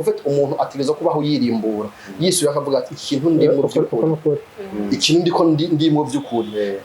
En fait, umuntu ategerezwa kubaho yirimbura, yisuye akavuga ati: "Ikintu ndimwo Uko vy'ukuri, n'ukuri. Ikintu ndiko ndimwo vy'ukuri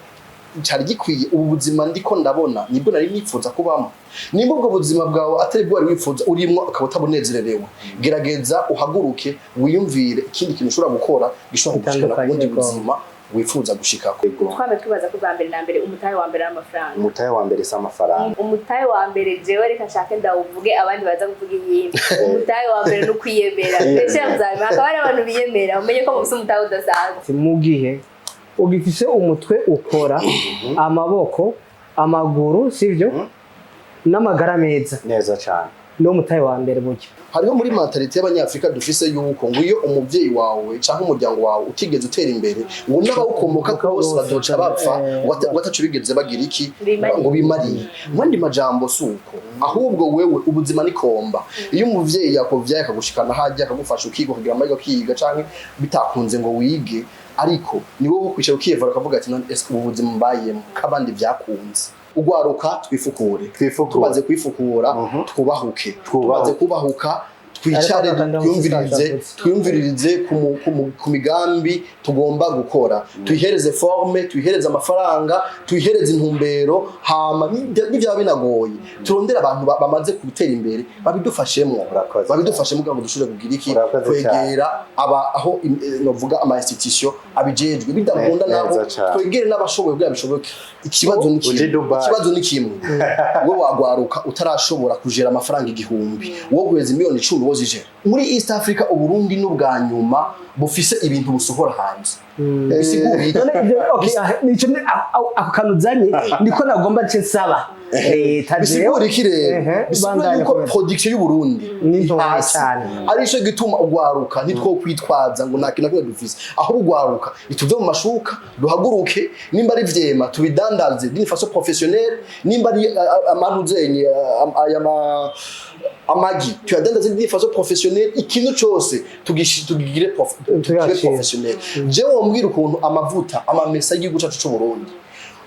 cari gikwiye, ubu buzima ndiko ndabona nibwo nari nifuza kubamo?" Nimba ubwo buzima bwawe atari bwo wari wifuza urimwo, akaba utabunezererewe, gerageza uhaguruke, wiyumvire ikindi kintu ushobora gukora gishobora kugushikana ku bundi Bitandukanye, yego. buzima wifuza gushikako. Twame twibaza ko bwa mbere na mbere umutahe wa mbere ari amafaranga. Umutahe wa mbere si amafaranga. Umutahe wa mbere, jewe reka nshake ndawuvuge, abandi baza kuvuga iyindi. Umutahe wa mbere ni ukwiyemera. Mbese muzabimenya, hakaba hari abantu biyemera, umenye ko mufise umutahe udasanzwe. Mu gihe ugifise umutwe ukora, amaboko, amaguru, sivyo, n'amagara meza, Neza cyane. niwo mutahe wa mbere burya. Hariho muri mentalité y'Abanyafrika dufise yuko ngo iyo umuvyeyi wawe canke umuryango wawe utigeze utera imbere, ngo n'abawukomoka bose bazoca bapfa, ngo ataco bigeze bagira iki, Bimariye. ngo bimariye. Mu yandi majambo, si uko, ahubwo wewe ubuzima ni combat. Iyo umuvyeyi yakuvyaye akagushikana hajya, akagufasha ukiga, ukagira amahirwe ukiga, canke bitakunze ngo wige, ariko ni wowe kwicara ukiyevura ukavuga ati: "None ese ubu buzima mbayemo k'abandi vyakunze?" Ugwaruka, twifukure. Twifukure. Tumaze kwifukura, twubahuke. Twubahuke. Tumaze kubahuka, twicare, Ariko kandi twiyumvirize, aho twiyumviririze ku migambi tugomba gukora, tuyihereze forme, tuyihereze amafaranga, tuyihereze intumbero. Hama nivyaba binagoye, turondere abantu bamaze gutera imbere babidufashemwo. Urakoze. Babidufashemo kugira ngo dushobore kugira iki? Urakoze. Kwegera aba aho novuga ama institution abijejwe, bidakunda Neza nabo cane. twegere n'abashoboye kugira bishoboke. Ikibazo ni Uje kimwe. Dubai. Ikibazo ni kimwe: wowe wagwaruka utarashobora kujera amafaranga 1000, wowe guheza miliyoni 10 wozijera muri East Africa? Uburundi n'ubwa nyuma bufise ibintu busohora hanze, bisigura iki? None ibyo, okay, nico ako kantu uzanye niko nagomba nce nsaba leta jewe. Bisigura iki rero? Ehe, Bisigura bandanya yuko komeza. production y'Uburundi Ni iri ntoya hasi. cyane. Arico gituma ugwaruka ntitwo kwitwaza ngo nta kintu na kimwe dufise. Ahubwo ugwaruka ituve mu mashuka, duhaguruke. Nimba ari vyema, tubidandaze d'une façon professionnelle. Nimba ari amantuzenye, aya amagi, tuyadandaze d'une façon professionnelle. Ikintu cose tugigire tugire Tuyakire. professionnel. Jewe wombwira ukuntu amavuta, amamesa y'igihugu cacu c'Uburundi,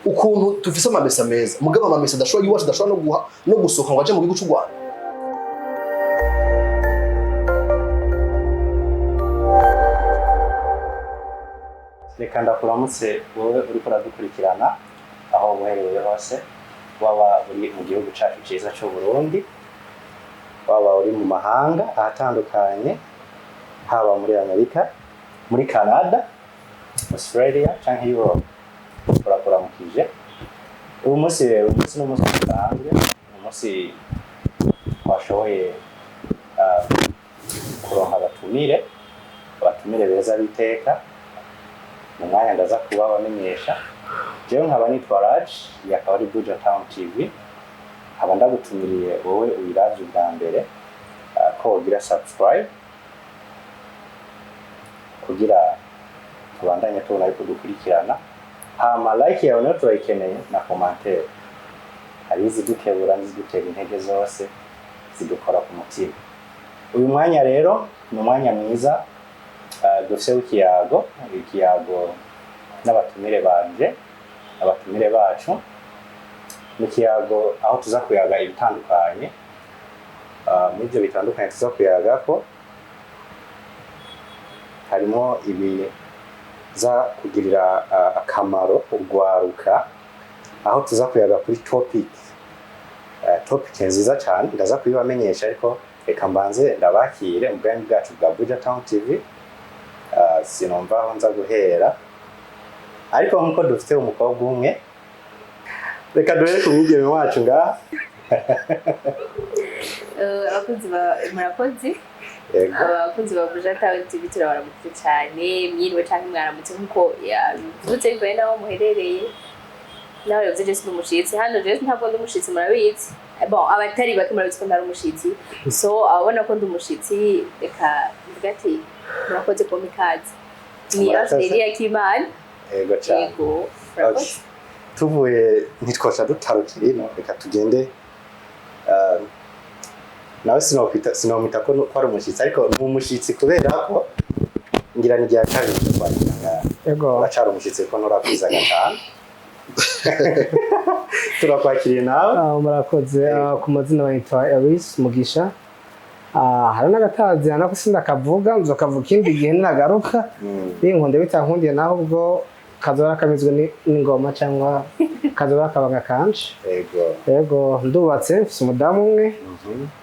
ukuntu dufise amamesa meza, mugabo amamesa adashobora, iwacu adashobora no guha no gusohoka ngo aje mu gihugu c'u Rwanda. Reka ndakuramutse wowe uriko uradukurikirana aho uherereye hose, waba uri mu gihugu cyacu cyiza cy'u Burundi, waba uri mu mahanga ahatandukanye, haba muri Amerika, muri Canada, Australia canke Europe, urakuramukije. Uyu munsi rero, uyu munsi ni umunsi udasanzwe, ni umunsi twashoboye kuronka abatumire beza b'iteka. Mu mwanya ndaza kuba bamenyesha. Jewe nkaba nitwa Raj, iyi akaba ari Buja Town TV. Nkaba ndagutumiriye wowe uyiravye ubwa mbere ko wogira subscribe kugira tubandanye tubona yuko dukurikirana. Hama like yawe nayo turayikeneye na commentaire, hari izidukebura n'izidutera intege, zose zidukora ku mutima. Uyu mwanya rero ni umwanya mwiza dufise w'ikiyago, ikiyago n'abatumire banje, abatumire bacu. Ni ikiyago aho tuza kuyaga ibitandukanye. Muri ibyo bitandukanye tuza kuyagako harimo ibiza kugirira akamaro urwaruka, aho tuza kuyaga kuri topic nziza cyane. Ndaza kubibamenyesha, ariko reka mbanze ndabakire mu bwami bwacu bwa Buja Town TV. Sinumva aho nza guhera, ariko nkuko dufite umukobwa umwe, reka duhere ku mwigeme wacu ngaha. Abakunzi ba, murakoze. Yego. Abakunzi ba Buja Town TV, turabaramutse cyane. Mwiriwe canke mwaramutse nkuko yabivuze, bivaye n'aho muherereye. Nawe yavuze, je sindi umushitsi hano, je ntabwo ndi umushitsi, murabizi. Bon, abatari bake murabizi ko ntari umushitsi. So ababona ko ndi umushitsi, reka mvuge ati murakoze kumpa ikaze. Ni Murakoze. Angelia Kimana. Yego cyane. Yego, murakoze. Okay. Tuvuye ntitwosha dutarukira ino, reka tugende. Nawe sinomwita ko ari umushyitsi, ariko ni umushyitsi kubera ko ngira ni irya kabiri kwakira ngaha. Yego. Uracara umushyitsi kuko nturakwiza gatanu. Turakwakiriye nawe. Murakoze. Ku mazina banyitwa Elise Mugisha. Ah, hari n'agatazi nako sindakavuga, nzokavuga ikindi gihe nagaruka. Binkunde bitankundiye naho ubwo kazoba kamizwe n'ingoma cyangwa kazoba akabanga kanje. Yego, ndubatse, mfise umudamu umwe.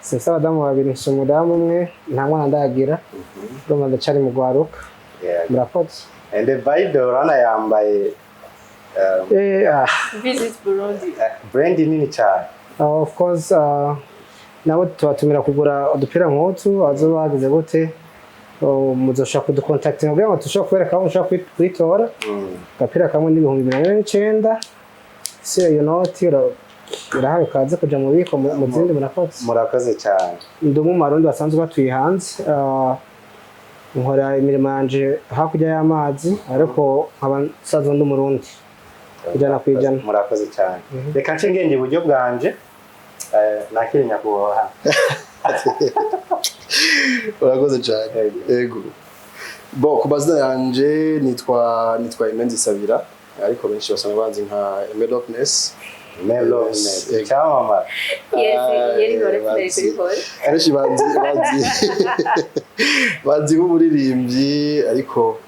Simfise abadamu babiri, mfise umudamu umwe. Nta mwana ndagira, urumva ndacari mu gwaruka. Murakoze. And by the way, urabona yambaye Ah, Visit Burundi. Brand nini cyane. Of course, nabo tubatumira kugura udupira nk'utu azoba bagize gute. Oh, muzoshobora kudukontaktinga kugira ngo dushobore kubereka aho mushobora kuyitora. Agapira kamwe n'49,000. Si iyo noti urahawe kaze kuja mu bubiko mu zindi. Murakoze. Murakoze cyane. Ndi umwe mu Barundi basanzwe batuye hanze. Ah, nkora imirimo yanje hakurya y'amazi, ariko nkaba nsanzwe ndi Umurundi 100%. Murakoze cyane. Reka nce ngenda iburyo bwanje, nakire nyakubahwa. Urakoze cyane. Yego, bo ku mazina yanje nitwa Imenzi Sabira, ariko benshi basanzwe banzi nka Emelopness. Meloness. Yego. Icyamamare. Yes, yeri hore bazi. kuri hore. Benshi bazi nk'umuririmbyi, ariko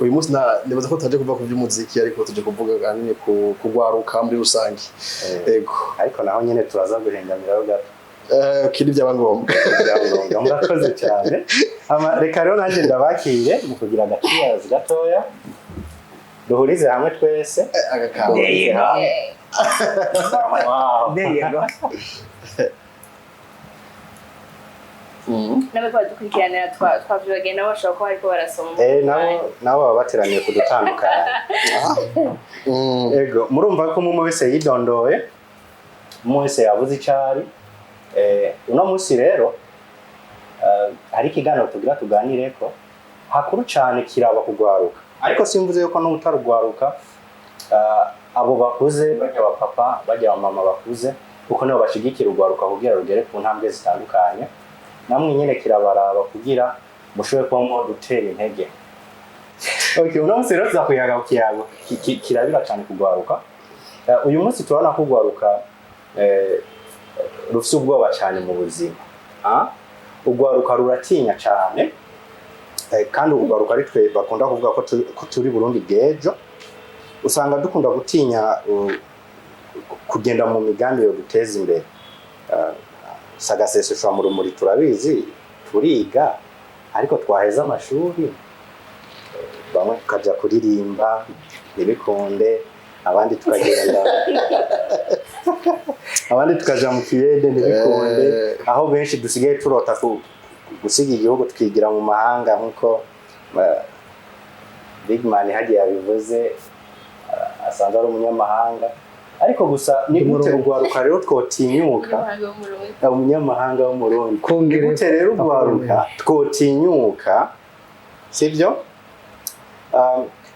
uyu munsi nibaza ko tutaje kuvuga ku by'umuziki, ariko tuje kuvuga ahanini ku kugwaruka muri rusange. Yego. Ariko naho nyine turaza guhengamiraho gato. Kiri byaba ngombwa. Byangombwa. Murakoze cyane. Reka rero nanjye ndabakire mu kugira agatuyazi gatoya, duhurize hamwe twese. Agakamba. Duhurize hamwe. Wow. There you go. N'abariko badukurikiranira twavyibagiye, nabo bashobora kuba bariko barasoma. Nabo baba bateraniye kudutandukanya. Ego, murumva ko umwe wese yidondoye, umwe wese yavuze icyo ari. Uno munsi rero hari ikiganiro tugira tuganireko hakuru cyane kiraba kugwaruka, ariko simvuze yuko n'utarugwaruka, abo bakuze, bajya abapapa, bajya abamama bakuze, kuko nibo bashigikira urwaruka kugira rugere ku ntambwe zitandukanye. Namwe nyine kirabaraba kugira mushobore kuba mwo dutera intege. Okay, uno munsi rero tuza kuyaga ku kiyago kirabira cyane kugwaruka. Uyu munsi turabona ko urwaruka rufise ubwoba cyane mu buzima. Ah? Urwaruka ruratinya cyane, kandi urwaruka ari twe bakunda kuvuga ko turi Burundi bw'ejo. Usanga dukunda gutinya kugenda mu migambi yo guteza imbere. Sagaseseshwa mu rumuri, turabizi, turiga, ariko twaheza amashuri, bamwe tukajya kuririmba ntibikunde, abandi tukagenda, abandi tukaja mu kiyede ntibikunde, aho benshi dusigaye turota gusiga igihugu tukigira mu mahanga, nk'uko Big Man hagiye yabivuze, asanzwe ari umunyamahanga. Ariko gusa ni gute urwaruka rero twotinyuka? Umunyamahanga w'Umurundi. Umunyamahanga w'Umurundi. Ni Kongere. gute rero urwaruka twotinyuka, sibyo,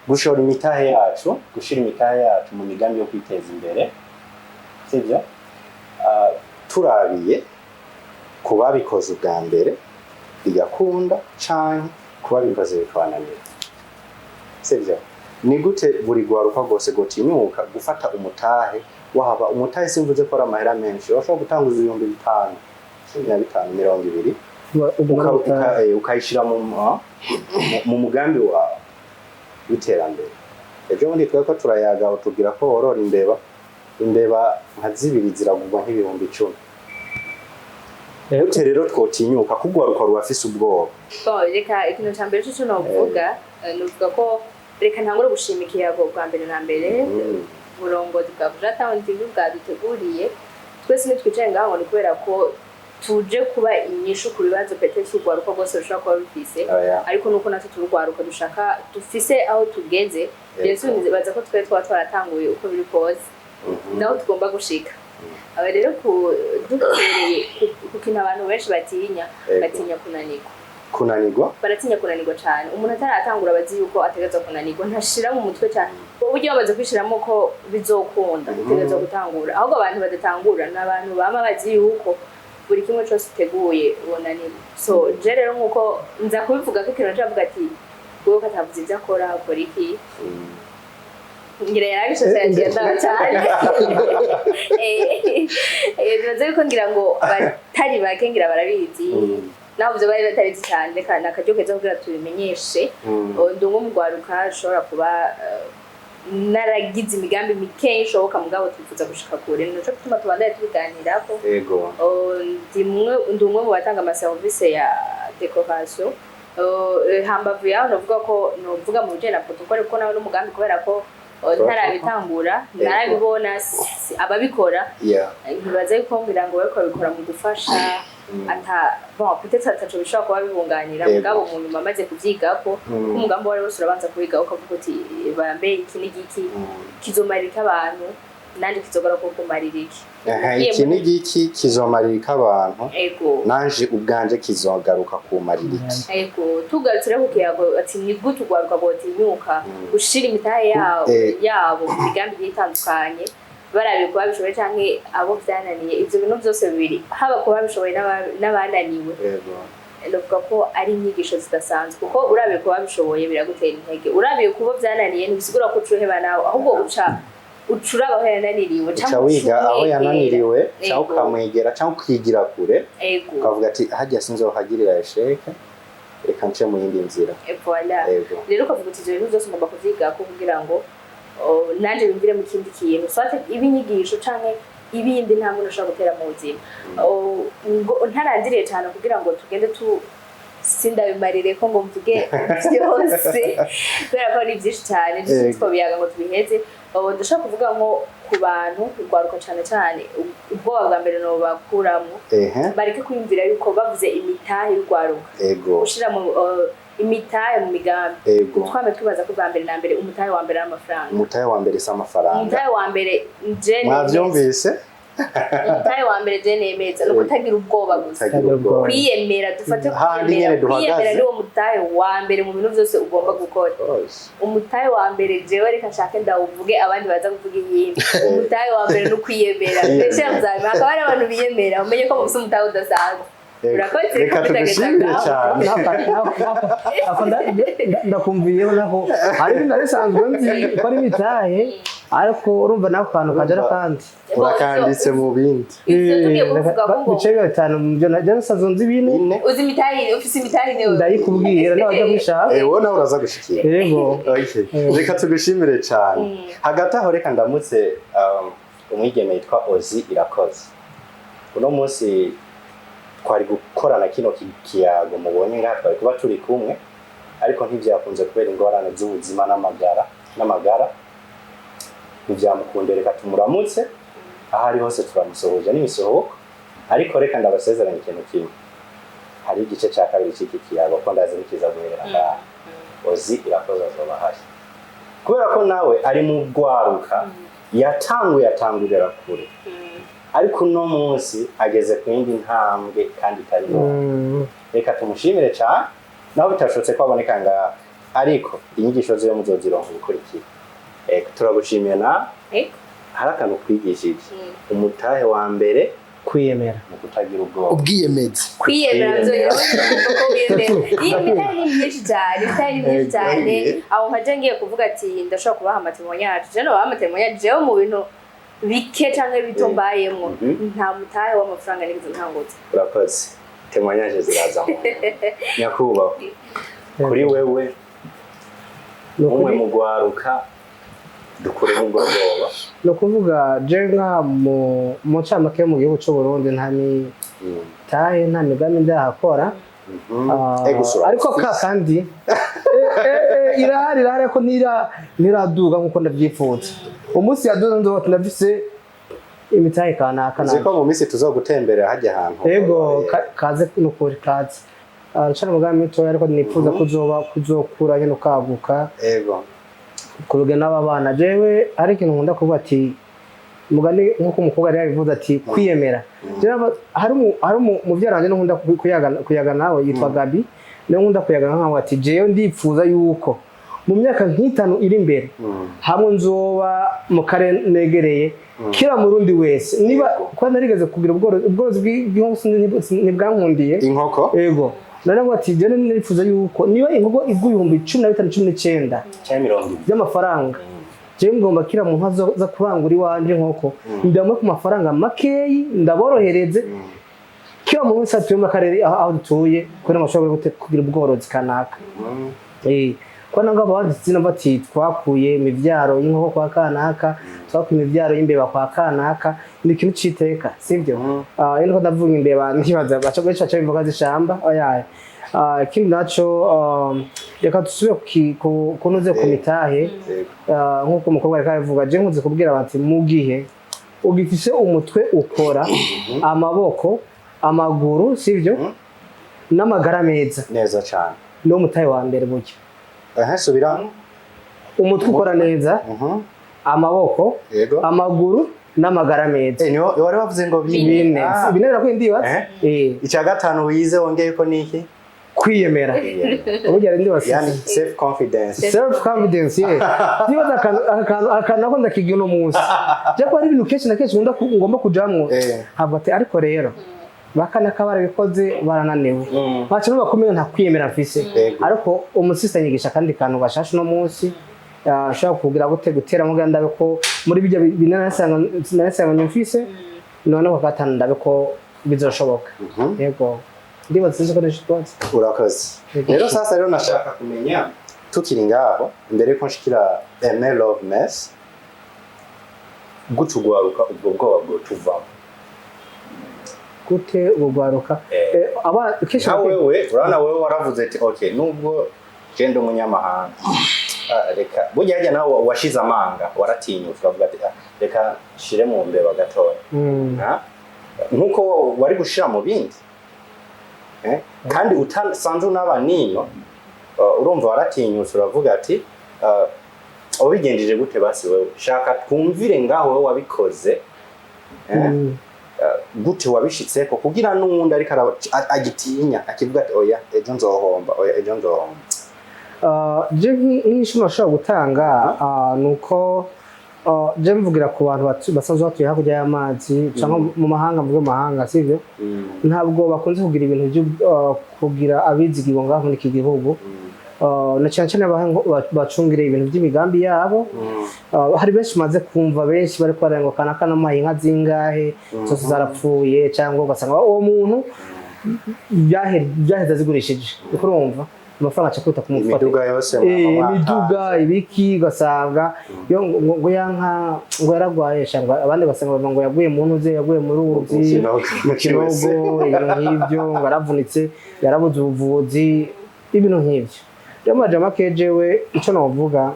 gushora imitahe yacu, gushira imitahe yacu mu migambi yo kwiteza imbere, sibyo? Turabiye ku babikoze ubwa mbere bigakunda canke ku babikoze bikabananira, sibyo? Ni gute buri rwaruka rwose rwotinyuka gufata umutahe? Waba umutahe, simvuze ko ari amahera menshi, urashobora gutanguza 5000, 15, 20, ukayishyira mu mugambi wawe w'iterambere. Ejo bundi twari ko turayaga, utubwira ko worora imbeba, imbeba nka zibiri ziragurwa nk'10,000. Gute rero twotinyuka kugwaruka rurafise ubwoba? Bon, reka ikintu ca mbere coco novuga, novuga ko reka ntangure gushima ikiyago bwa mbere na mbere uburongozi bwa Buja Town TV bwaduteguriye. Twese ntitwicaye ngaho ngo ni kubera ko tuje kuba inyishu ku bibazo peut-être urwaruka rwose rushobora kuba rufise, Oya. ariko nuko natwe turugwaruka dushaka dufise aho tugeze. Bien sûr, nibaza ko twe twaba twaratanguye uko biri kose naho tugomba gushika. Aba rero ku duhereye ku kintu abantu benshi batinya, batinya kunanirwa. Kunanirwa. Baratinya kunanirwa cyane. Umuntu ataratangura abazi yuko ategerezwa kunanirwa, ntashira mu mutwe cyane uburyo bamaze kwishiramo ko bizokunda, utegerezwa gutangura. Ahubwo abantu badatangura ni abantu bama bazi yuko buri kimwe cyose uteguye ubonanirwa. So je rero nkuko nza kubivuga ko ikintu cavuga ati wewe ko atavuze ibyo akora, akora iki? Ngira yarabishose, yaciye ndaba cyane. Bibaze yuko ngira ngo batari bake ngira barabizi, naho byo bari batarizi cyane. Reka ni akaryo keza kugira tubimenyeshe. Ndi umwe mu rwaruka ushobora kuba naragize imigambi mikeya ishoboka, mugabo twifuza gushika kure, nico gituma tubandanye tubiganirako. Ndi umwe mu batanga amaserivisi ya décoration. Hambavu yaho novuga ko novuga mu bijanye na protocole, kuko nawe n'umugambi, kubera ko ntarabitangura, narabibona ababikora. Ntibaza yuko ngira ngo bariko babikora mu gufasha, ata bon, peut-être ataco bishobora kuba bibunganira. Mugabo mu nyuma amaze kuvyigako, ko umugambi wari wose urabanza kuwigaho, ukavuga uti bambe iki n'igiki, kizomarira abantu, nandi kizogora ko kumarira iki. Aha, iki ni igiki kizomarira abantu, nanje ubwanje kizogaruka kumarira iki. Ego, tugarutse rero ku kiyago ati ni gute urwaruka rwotinyuka gushira imitahe yabo yabo mu migambi igiye itandukanye, barabiye kuba babishoboye canke abo vyananiye. Ivyo bintu vyose bibiri, haba kuba babishoboye n'abananiwe, ndavuga ko ari inyigisho zidasanzwe, kuko urabiye kuba babishoboye biragutera intege, urabiye kuba vyananiye ntibisigura ko uca uheba nawe, ahubwo uca uraba aho yananiriwe uca canke wiga uca aho umwegera. yananiriwe, cyangwa ukamwegera, cyangwa ukigira kure, ukavuga ati hajya sinzohagirira échec, reka nce mu yindi nzira. Voilà. Rero ukavuga uti ivyo bintu byose ngomba kuvyigako kugira ngo nanje bimvire mu kindi kintu, soit ibe inyigisho canke ibindi ntambwe nashobora gutera mu buzima. Ngo ntarandiriye cyane kugira ngo tugende tu sindabimarire ko ngo mvuge byose, kubera ko ari byinshi cyane, twobiyaga ngo tubiheze. Ndashaka kuvuga nko ku bantu urwaruka cyane cyane, ubwoba bwa mbere nobakuramo, bareke kwiyumvira yuko bavuze imitahe y'urwaruka, gushira mu imitahe mu migambi, twame twibaza ko bwa mbere na mbere umutahe wa mbere ari amafaranga. Umutahe wa mbere si amafaranga. Umutahe wa mbere je nemeza, Mwavyumvise? umutahe wa mbere je nemeza ni ukutagira ubwoba gusa. Kutagira ubwoba. Kwiyemera, dufate Hahandi kwiyemera. nyene duhagaze. Kwiyemera niwo mutahe wa mbere mu bintu byose ugomba gukora. Rwose. Umutahe wa mbere jewe reka nshake ndawuvuge, abandi baza kuvuga iyindi. Umutahe wa mbere ni ukwiyemera. Mbese muzabimenya, hakaba hari abantu biyemera, umenye ko mufise umutahe udasanzwe. Urakoze. Reka ko tugushimire cyane. Ako ndakumviyeho, naho hari ibintu nari nsanzwe nzi ko ari imitahe, ariko urumva nako kantu kaja kandi. Urakanditse mu bindi. Ivyo tugiye kuvuga ko ngo Bice bitanu mu byo nasanzwe nzi, bine. Bine. Uzi imitahe, ufise imitahe niwe. Ndayikubwira n'abajya kubishaka. Wowe nawe uraza gushikira. Yego. Okay. Reka tugushimire cyane. Hagati aho reka ndamutse umwigeme yitwa Ozi Irakoze. Uno munsi twari gukorana kino kiyago mubonye ngaha, twari kuba turi kumwe, ariko ntibyakunze kubera ingorane z'ubuzima n'amagara ntivyamukunde. Reka tumuramutse aho ari hose, turamusuhuje n'imisuhuko. Ariko reka ndabasezeranya ikintu kimwe: hari igice cya kabiri cy'iki kiyago, ko ndazi nikiza guhera ngaha. Ozi Irakoze azoba ahari, kubera ko nawe ari mu rwaruka yatanguye, atangurira kure, ariko uno munsi ageze ku yindi ntambwe kandi itari nto. Reka tumushimire cyane, naho bitashobotse ko aboneka ngaha, ariko inyigisho ziwe muzozironka ubukurikira. Turagushimiye na hari akantu twigishije: umutahe wa mbere Kwiyemera. mu kutagira ubwoba. Ubwiyemezi. Kwiyemera byongera ko wiyemera. Iyi mitahe ni myinshi cyane, imitahe ni myinshi cyane. Aho nkaje ngiye kuvuga ati ndashobora kubaha ama témoignages, je nobaha ama témoignages jewe mu bintu bike canke bito mbayemwo. Nta mutahe w'amafaranga nigeze ntangutse. Urakoze, témoignages ziraza mu nyakubahwa. Kuri wewe, Ni umwe ukuri mu gwaruka, dukuremo ubwo bwoba. Ni ukuvuga je nka mu ncamake, mu gihugu c'u Burundi nta mitahe, nta migambi ndahakora. Ego, usura ariko ka kandi irahari, irahari, ariko ntiraduga nkuko ndavyifuza. Umunsi yaduze nzoba ndafise imitahe kanaka. Uzi ko mu minsi tuzogutemberera hajya ahantu. Ego, kaze, nukuri kaze. Ncana umugambi mutoya, ariko nifuza kuzoba kuzokura nyene ukaguka ku rugero n'aba bana. Jewe hari ikintu nkunda kuvuga ati mugani nk'uko umukobwa yari yabivuze ati kwiyemera. Jewe hari muvyara wanje nkunda kuyaga nawe yitwa Gabi, niwe nkunda kuyaga nkaho, ati jewe ndipfuza yuko mu myaka nk'itanu iri imbere hamwe nzoba mu karere negereye kila murundi wese niba kuba narigeze kugira ubworozi bw'inkoko, ntibwankundiye. Inkoko. Ego, naravuga ati jewe nifuza yuko niba inkoko igura 15,000, 19 Cyangwa 20. by'amafaranga. Jewe ngomba kira muntu azoza kurangura iwanje inkoko, ndamuhe ku mafaranga makeyi, ndaborohereze. Kila muntu wese atuye mu karere aho dutuye, kugira ngo ashobore kugira ubworozi kanaka. Ko nangabo banditse izina bati twakuye imivyaro y'inkoko kwa kanaka, twakuye imivyaro y'imbeba kwa kanaka, ni ikintu c'iteka, sivyo? Ah, iyo ndiko ndavuga imbeba, ntibaza baca benshi baca imboga z'ishamba, oya. Ah, ikindi naco, reka dusubire kunoze ku mitahe. Ah, nk'uko umukobwa ariko arabivuga, je nkunze kubwira bati mu gihe ugifise umutwe ukora, amaboko, amaguru, sivyo, n'amagara meza, Neza cyane. niwo mutahe wa mbere burya. Aha, subira. Umutwe ukora neza, amaboko, amaguru n'amagara meza. Niwo wari wavuze ngo bine? Bine. Ah. Bine birakwiye, ndibaza. Icya gatanu wize wongeye ko niki? Kwiyemera burya ndibaza. Yani self confidence. Self confidence, yeah. Ndibaza akantu nako ndakiga uno munsi, je ko hari ibintu kenshi na kenshi nkunda ngomba kujamwo, ntabwo ati ariko rero bakanaka barabikoze barananiwe, baca bakomeye, nta kwiyemera mfise. Ariko umusista anyigisha akandi kantu gashasha uno munsi, nshobora kugira gute guteramo kugira ndabe ko muri bijya bine narasanga mfise, none ku gatanu ndabe ko bizoshoboka. Yego, ndibaza sinzi ko nishe. Urakoze. Rero sasa rero nashaka kumenya, tukiri ngaho, imbere yuko nshikira Aime Love Mess, gute ugwaruka ubwo bwoba bwo tuvamo? Gute ubugwaruka? Aba kenshi Nka wewe, urabona wewe waravuze ati okay, nubwo je ndi umunyamahanga, reka burya harya nawe washize amanga, waratinyutse uravuga ati ah, reka nshire mu mbeba gatoya. Ha? Nkuko wari gushira mu bindi, Kandi utasanze unaba nino, urumva waratinyutse uravuga ati wabigenjeje gute basi wewe? Shaka twumvire ngaho wewe wabikoze, eh? Gute wabishitseko, kugira n'uwundi ariko agitinya akivuga ati oya, ejo nzohomba, oya, ejo nzohomba. Je nk'inshuro nashobora gutanga, ni uko je mvugira ku bantu basanzwe batuye hakurya y'amazi cyangwa mu mahanga, mvuge mu mahanga, sivyo? Ntabwo bakunze kugira ibintu byo kugira abizigirwa ngaho muri iki gihugu, na cyane cyane bacungira ibintu by'imigambi yabo. Hari benshi maze kumva, benshi bari kubarira ngo kanaka namuhaye inka zingahe, zose zarapfuye, cyangwa ugasanga uwo muntu byaheze azigurishije, uko urumva amafaranga aca kwita kumufata. Imiduga yose Imiduga, ibiki, ugasanga yo ngo ya nka ngo yaragwaye, cyangwa abandi ugasanga bavuga ngo yaguye mu ntuze, yaguye mu ruzi, mu mu kinogo, ibintu nk'ibyo, ngo yaravunitse, yarabuze ubuvuzi, ibintu nk'ibyo. Rero mu majambo make, jewe icyo navuga,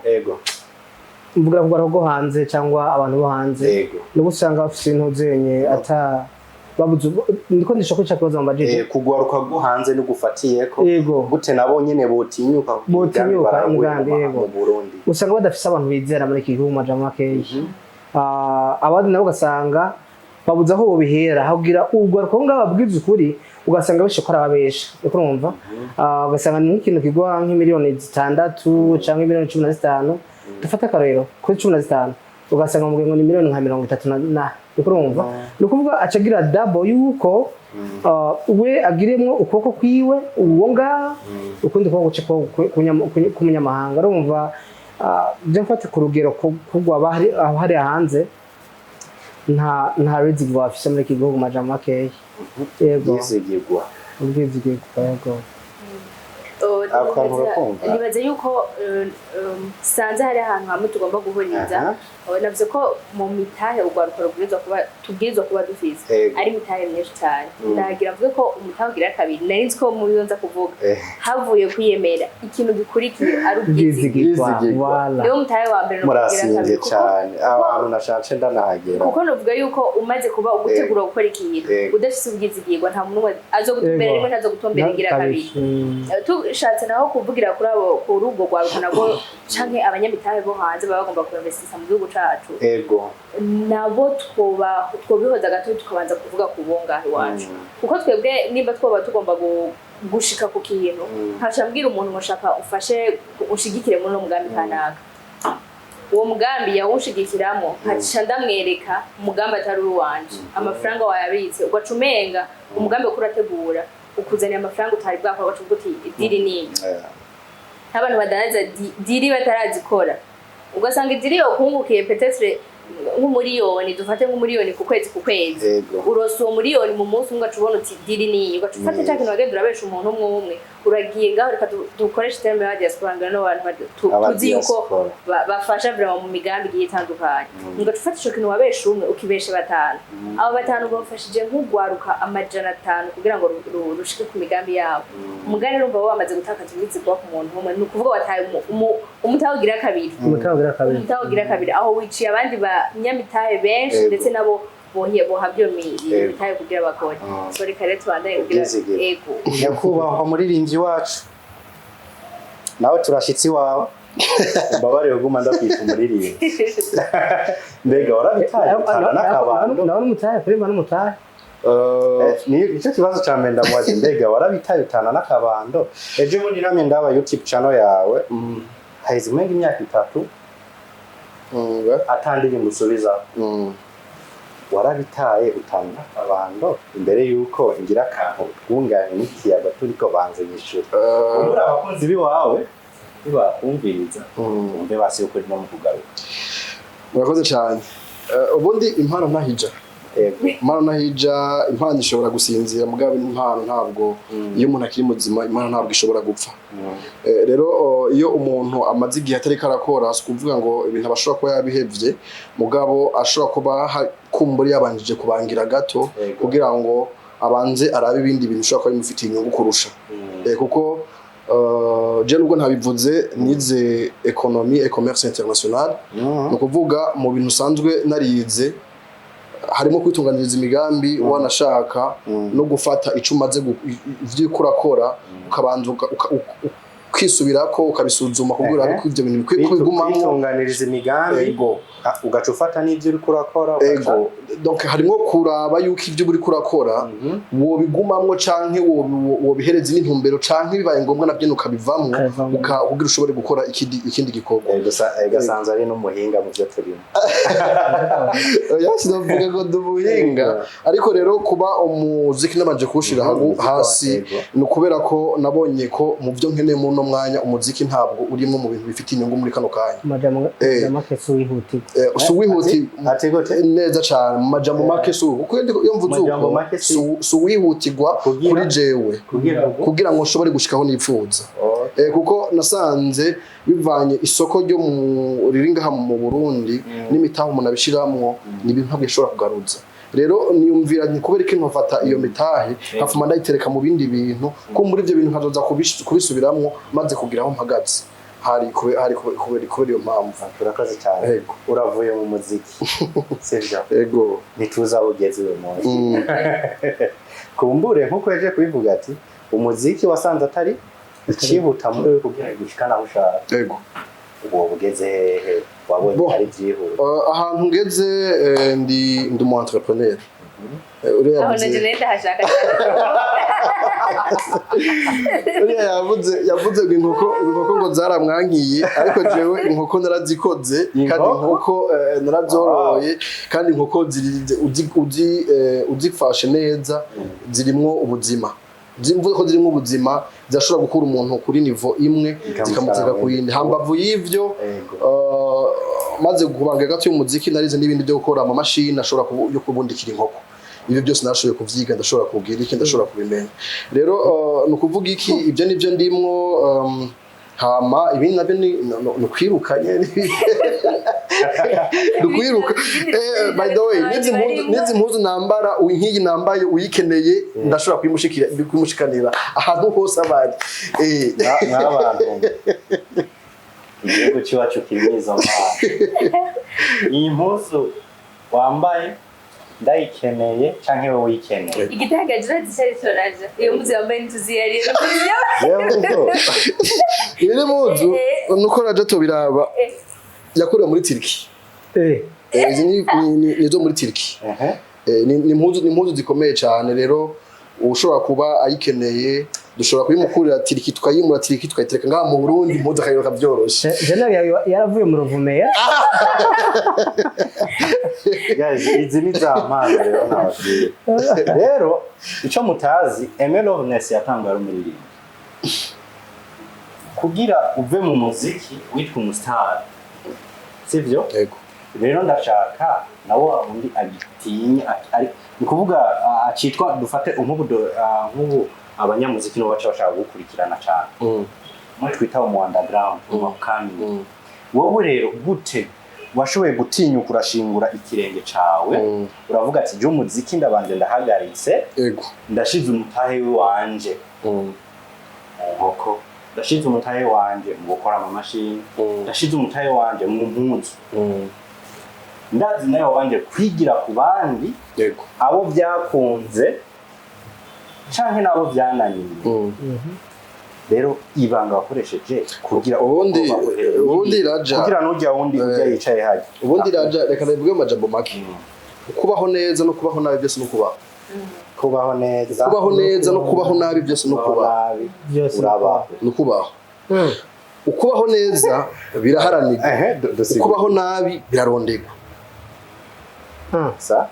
mvuga ku rwo hanze cyangwa abantu bo hanze, nubu usanga bafite intuzenye ata babuze ndiko ndishaka kwica kibazo mbajije. Kugwaruka rwo hanze n'ugufatiyeko, gute nabo nyene botinyuka? Botinyuka imigambi imigambi, baranguye yego. mu Burundi. Usanga badafise abantu bizera muri iki gihugu mu majambo makeya. Abandi nabo ugasanga babuze aho bobihera hagira urwaruka ngaho babwiza ukuri, ugasanga benshi ko arababesha, uriko urumva. Ugasanga ni nk'ikintu kigwa nk'imiliyoni 6 canke miliyoni 15, dufate akarorero kuri 15, ugasanga mu ngo ni miliyoni nka 30 na, uriko urumva. Ni ukuvuga aca agira double yuko we agiremwo ukuboko kwiwe uwo ngaha, ukundi kuboko guce k'umunyamahanga. Urumva, je mfate ku rugero kugwa bahari aho hariya hanze, nta rizigirwa bafise muri iki gihugu, majambo makeya. Yego. Yizigirwa. Ubwizigirwa, yego. Oh, Ako kantu urakumva? Nibaza yuko sanze hari ahantu hamwe tugomba guhuriza. Navuze ko mu mitahe urwaruka rubwirizwa kuba, tubwirizwa kuba dufise ari imitahe myinshi cyane. Ndagira mvuge ko umutahe ugira kabiri, nari nzi ko mu yo nza kuvuga, havuye kwiyemera, ikintu gikurikiye ari ubwizigirwa. Ubwizigirwa. Ubwizigirwa. Wala. Niwo mutahe wa mbere n'ugira Murasinze kabiri cyane, abantu nashatse ndanahagera. Kuko nuvuga yuko umaze kuba ugutegura gukora ikintu, udafise ubwizigirwa, nta muntu n'umwe azogutumbera rimwe, ntazogutumbera igira kabiri. Tushatse naho kuvugira kuri abo, kuri ubwo rwaruka nabwo canke abanyamitahe bo hanze baba bagomba kuinvestisa mu gihugu cacu, nabo twoba twobihoza gato, tukabanza kuvuga ku bo ngaho iwacu, kuko twebwe nimba twoba tugomba gushika ku kintu, nkaca mbwira umuntu ngo shaka ufashe ushigikire muri uno mugambi kanaka, uwo mugambi yawushigikiramo, nkaca ndamwereka umugambi atari uwanje, amafaranga wayabitse, ugaca umenga umugambi uko urategura ukuzanira amafaranga utari bwakora, ugaca uvuga uti deal ni iyi. Nk'abantu badandaza deal batarazikora. Ugasanga i deal yokungukiye peut-être nk'umuriyoni, dufate nk'umuriyoni ku kwezi ku kwezi. Urose uwo muriyoni mu munsi umwe, ugaca ubona uti deal niyi, ugaca ufata ca kintu wagenda urabesha umuntu umwe umwe, uragiye ngaho. Reka dukoreshe terme ya diaspora ngano n'abantu Aba tuzi yuko diaspora. Bafasha vraiment mu migambi igiye itandukanye. Ugaca ufata ico kintu wabesha umwe, ukibesha batanu. Abo batanu bafashije nk'ugwaruka 500 kugira ngo rushike ku migambi yabo. Umugani urumva bo bamaze gutakaza ubwizigwa ku muntu umwe, ni ukuvuga wataye umutahe ugira kabiri. Umutahe ugira kabiri. Umutahe ugira kabiri, aho wiciye abandi banyamitahe benshi, ndetse nabo bohiye bohabwa iyo mitahe kugira bakore. So reka rero tubandanye kugira Ubwizigiro. Ego. Nyakubahwa muririmbyi wacu, nawe turashitsi iwawe, mbabarire kuguma ndakwita umuririmbyi. Mbega warabitaye utana n'akabando? Nawe n'umutahe, kuririmba n'umutahe. Nicyo kibazo cya mbere ndamubaza: mbega warabitaye utana n'akabando? Ejo bundi namye ndaba YouTube channel yawe, haheze umenga imyaka 3 atandirimbo usubiza. Warabitaye utana n'akabando? Imbere yuko ngira akantu twungane n'ikiyaga turiko, banze yishura. Ubura abakunzi biwawe nibakumviriza, wumve basi yuko uri no mu kugaruka. Murakoze cyane. Ubundi impano ntahija. Impano ntahija, impano ishobora gusinzira, mugabo impano ntabwo, iyo umuntu akiri muzima, impano ntabwo ishobora gupfa. Rero iyo umuntu amaze igihe atariko arakora, si ukuvuga ngo ibintu aba ashobora kuba yabihevye, mugabo ashobora kuba kumbura yabanjije kubangira gato kugira ngo abanze arabe ibindi bintu bishobora kuba bimufitiye inyungu kurusha. Kuko je nubwo ntabivuze, nize économie et commerce international. Ni ukuvuga mu bintu usanzwe narize harimo kwitunganiriza imigambi, wanashaka no gufata ico umaze ivyo uriko urakora, ukabanza ukisubirako, ukabisuzuma kugira urabe ko ivyo bintu bikwiye kubigumamwo. Kwitunganiriza imigambi. Ego. Ugaca ufata n'ibyo uriko urakora Ego, donc harimo kuraba yuko ivyo uriko urakora wobigumamwo canke wobihereza n'intumbero, canke bibaye ngombwa navyo ukabivamwo. Ukabivamwo. Kugira ushobore gukora ikindi gikorwa. Gusa gasanzwe ari n'umuhinga mu byo turimo. Oya, sinavuga ngo ndi umuhinga, ariko rero kuba umuziki nabanje kuwushira hasi, ni ukubera ko nabonye ko mu byo nkeneye muri uno mwanya, umuziki ntabwo urimo mu bintu bifite inyungu muri kano kanya. Amajambo make si uwihutirwa. Si uwihuti Ati gute? Neza cane, mu majambo make si ubu, kuko iyo mvuze Majambo uko, make si uwihutirwa kuri jewe kugira ngo kugira ngo nshobore gushikaho nipfuza. Kuko nasanze bivanye isoko ryo mu riri ngaha mu Burundi n'imitahe umuntu abishiramwo, ni ibintu ntabwo ishobora kugaruza. Rero niyumvira nti kubera iki ntofata iyo mitahe nkafuma ndayitereka mu bindi bintu, ko muri ibyo bintu nkazoza kubisubiramwo maze kugira aho mpagaze. Hari kubera iyo mpamvu. Turakoze cyane. Ego. Uravuye mu muziki, sivyo? Ego. Ntituzi aho ugeze uyu munsi. Kumbure nkuko yaje kubivuga ati umuziki wasanze atari icihuta muri we kugira ngo gushikane aho ushaka. Ego. Ubu bugeze hehe? Wabonye Bon. ari byihuta? Ahantu ngeze, ndi umu entrepreneur. Uriya Aho yavuze nanje nari ndahashaka cyane. Uriya yavuze ngo inkoko ngo zaramwankiye, ariko jewe inkoko narazikoze kandi Inkoko? inkoko narazoroye, kandi inkoko uzifashe neza zirimwo ubuzima. Mvuze ko zirimwo ubuzima, zirashobora gukura umuntu kuri niveau imwe zikamutega ku yindi. Hambavu y'ivyo, maze kubanga gato y'umuziki, narize n'ibindi byo gukora amamashini ashobora yo kubundikira inkoko. Ibyo byose narashoboye kuvyiga, ndashobora kubwira iki, ndashobora kubimenya. Rero ni ukuvuga iki, ibyo nibyo ndimwo. Hama ibindi nabyo ni ukwiruka nyene, ni ukwiruka. By the way, n'izi mpuzu nambara, nk'iyi nambaye, uyikeneye ndashobora kuyimushikanira ahantu hose abari. Nk'abantu igihugu cyacu kirimo izo mpano, iyi mpuzu wambaye ndayikeneye canke wowe uyikeneye? Igitagaje urazi icyo iyo mpuzu yambaye ntituzi iyo ariyo. Rero ubwo Iyi ni mpuzu nuko raja tubiraba, yakorewe muri Turki. Izi ni izo muri Turki. Ni impuzu zikomeye cyane. Rero ushobora kuba ayikeneye, dushobora kuyimukurira Turki, tukayimura Turki, tukayitereka ngaha mu Burundi, impuzu akayiroka byoroshye. Jenali yaravuye mu Ruvumera. Guys, izi ni za mpano rero nababwiye. Rero icyo mutazi, Aime Loveness yatanguye ari umuririmbyi. Kugira uve mu muziki witwa umustar. Sivyo? Yego. Rero ndashaka nawe wa wundi agitinya, ari ni kuvuga acitwa dufate nk'ubu nk'ubu abanyamuziki nibo baca bashaka gukurikirana cyane, muri twita mu underground, mu upcoming. Wowe rero gute washoboye gutinyuka urashingura ikirenge cawe, uravuga ati: "Je umuziki ndabanje ndahagaritse, ndashize umutahe wanje mu nkoko, ndashize umutahe wanje mu gukora amamashini, ndashize umutahe wanje mu mpuzu, ndazi nawe wanje kwigira ku bandi abo byakunze canke n'abo byananiye"? Rero ibanga wakoresheje kugira ubwoba buhere, Ubundi Raja, kugira n'ujya wundi ujya yicaye hajya? Ubundi Raja, reka ndabivuge mu majambo make: kubaho neza no kubaho nabi byose no kubaho. Kubaho neza. Kubaho neza no kubaho nabi byose no kubaho kubaho. Nabi. Byose. Urabaho. No kubaho. Ukubaho neza biraharanirwa, Ehe, dusigure. ukubaho nabi birarondegwa. Sa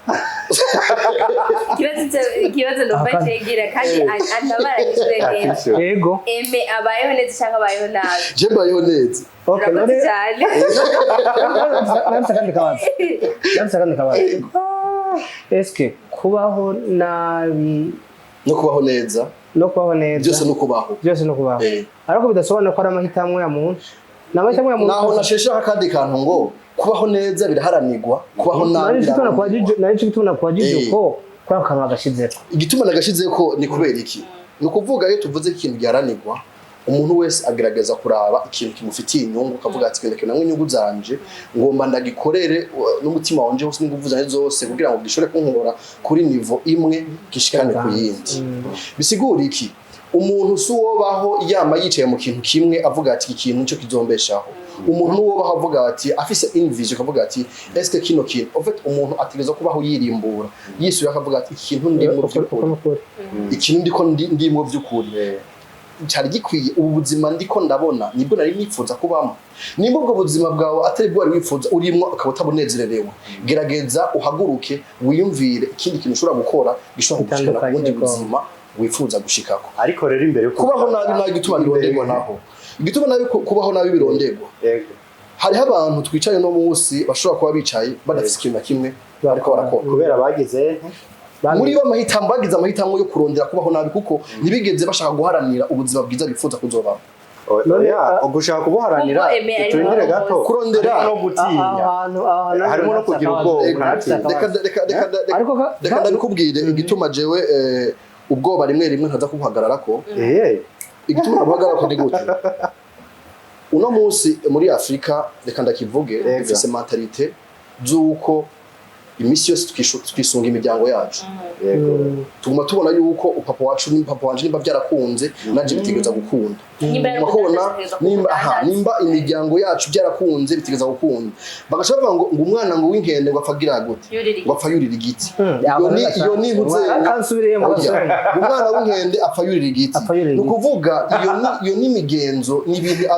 Ikibazo numva cegera kandi antabara kishure neza. Yego. Eme abayeho neza cyangwa abayeho nabi? Je mbayeho neza. Okay. Urakoze None cyane. Ndafise akandi kabazo. Eske kubaho nabi no kubaho neza no kubaho neza byose no kubaho. Byose no kubaho. Ariko bidasobanura ko ari amahitamo ya muntu, ni amahitamo ya muntu. Naho nashesheho akandi kantu ngo kubaho neza biraharanirwa, kubaho nabi birarondegwa. Nari gituma nakubajije uko kuri ako kantu bagashizeko. Igituma nagashizeko ni kubera iki? Ni ukuvuga, iyo tuvuze ikintu giharanirwa, umuntu wese agerageza kuraba ikintu kimufitiye inyungu, akavuga ati: "Kino kintu inyungu zanje ngomba ndagikorere n'umutima wanje wose n'inguvu zanje zose kugira ngo gishobore kunkura kuri niveau imwe gishikane ku yindi." Bisigura iki? Umuntu si uwobaho yama yicaye mu kintu kimwe avuga ati: "Iki kintu nicyo kizombeshaho." Umuntu n'uwobaho avuga ati, afise une vision, akavuga ati: "Est-ce que kino kintu?" En fait, umuntu ategerezwa kubaho yirimbura, yisuye, akavuga ati: "Iki kintu ndimwo Uko by'ukuri, nukuri. ikintu ndiko ndimwo by'ukuri cyari gikwiye? Ubu buzima ndiko ndabona nibwo nari nifuza kubamo?" Nimba ubwo buzima bwawe atari bwo wari wifuza urimwo, ukaba utabunezererewe, gerageza uhaguruke, wiyumvire ikindi kintu ushobora gukora gishobora kugushikana ku bundi Bitandukanye, buzima wifuza gushikako. Ariko rero imbere yo Kubaho nabi nabi, igituma birondegwa naho, igituma nabi kubaho nabi birondegwa, hariho abantu twicaye no munsi bashobora kuba bicaye badafise ikintu na kimwe bariko barakora. Kubera bagize nte? Muri bo amahitamo, bagize amahitamo yo kurondera kubaho nabi, kuko ntibigeze bashaka guharanira ubuzima bwiza bifuza kuzobamo. None, Oya, ugushaka kubuharanira, Kuko Aime ari turindire mu gato. Kurondera. Harimo no gutinya. Aho hantu Harimo no kugira ubwoba, ukanatinya. Reka Ariko reka ndabikubwire igituma jewe ubwoba rimwe rimwe ntaza kubuhagararako. Igituma nabuhagararako ni gute? Uno munsi muri Afurika, reka ndakivuge, dufise mentalité z'uko iminsi yose twisunga imiryango yacu. Tuguma tubona yuko papa wacu ni papa wanje, nimba byarakunze nanje bitegereza gukunda. Nimba yari Bakabona umudandaza, nimba aha umudandaza. Nimba imiryango yacu byarakunze, bitegereza gukunda. Bagaca bavuga ngo umwana ngo w'inkende ngo apfa agira gute? Yurira igiti. Ngo apfa yurira igiti. Iyo ni Kansubiriyemo. Oya, umwana w'inkende apfa yurira igiti. Apfa yurira Ni igiti. ukuvuga iyo ni imigenzo, ni ibintu des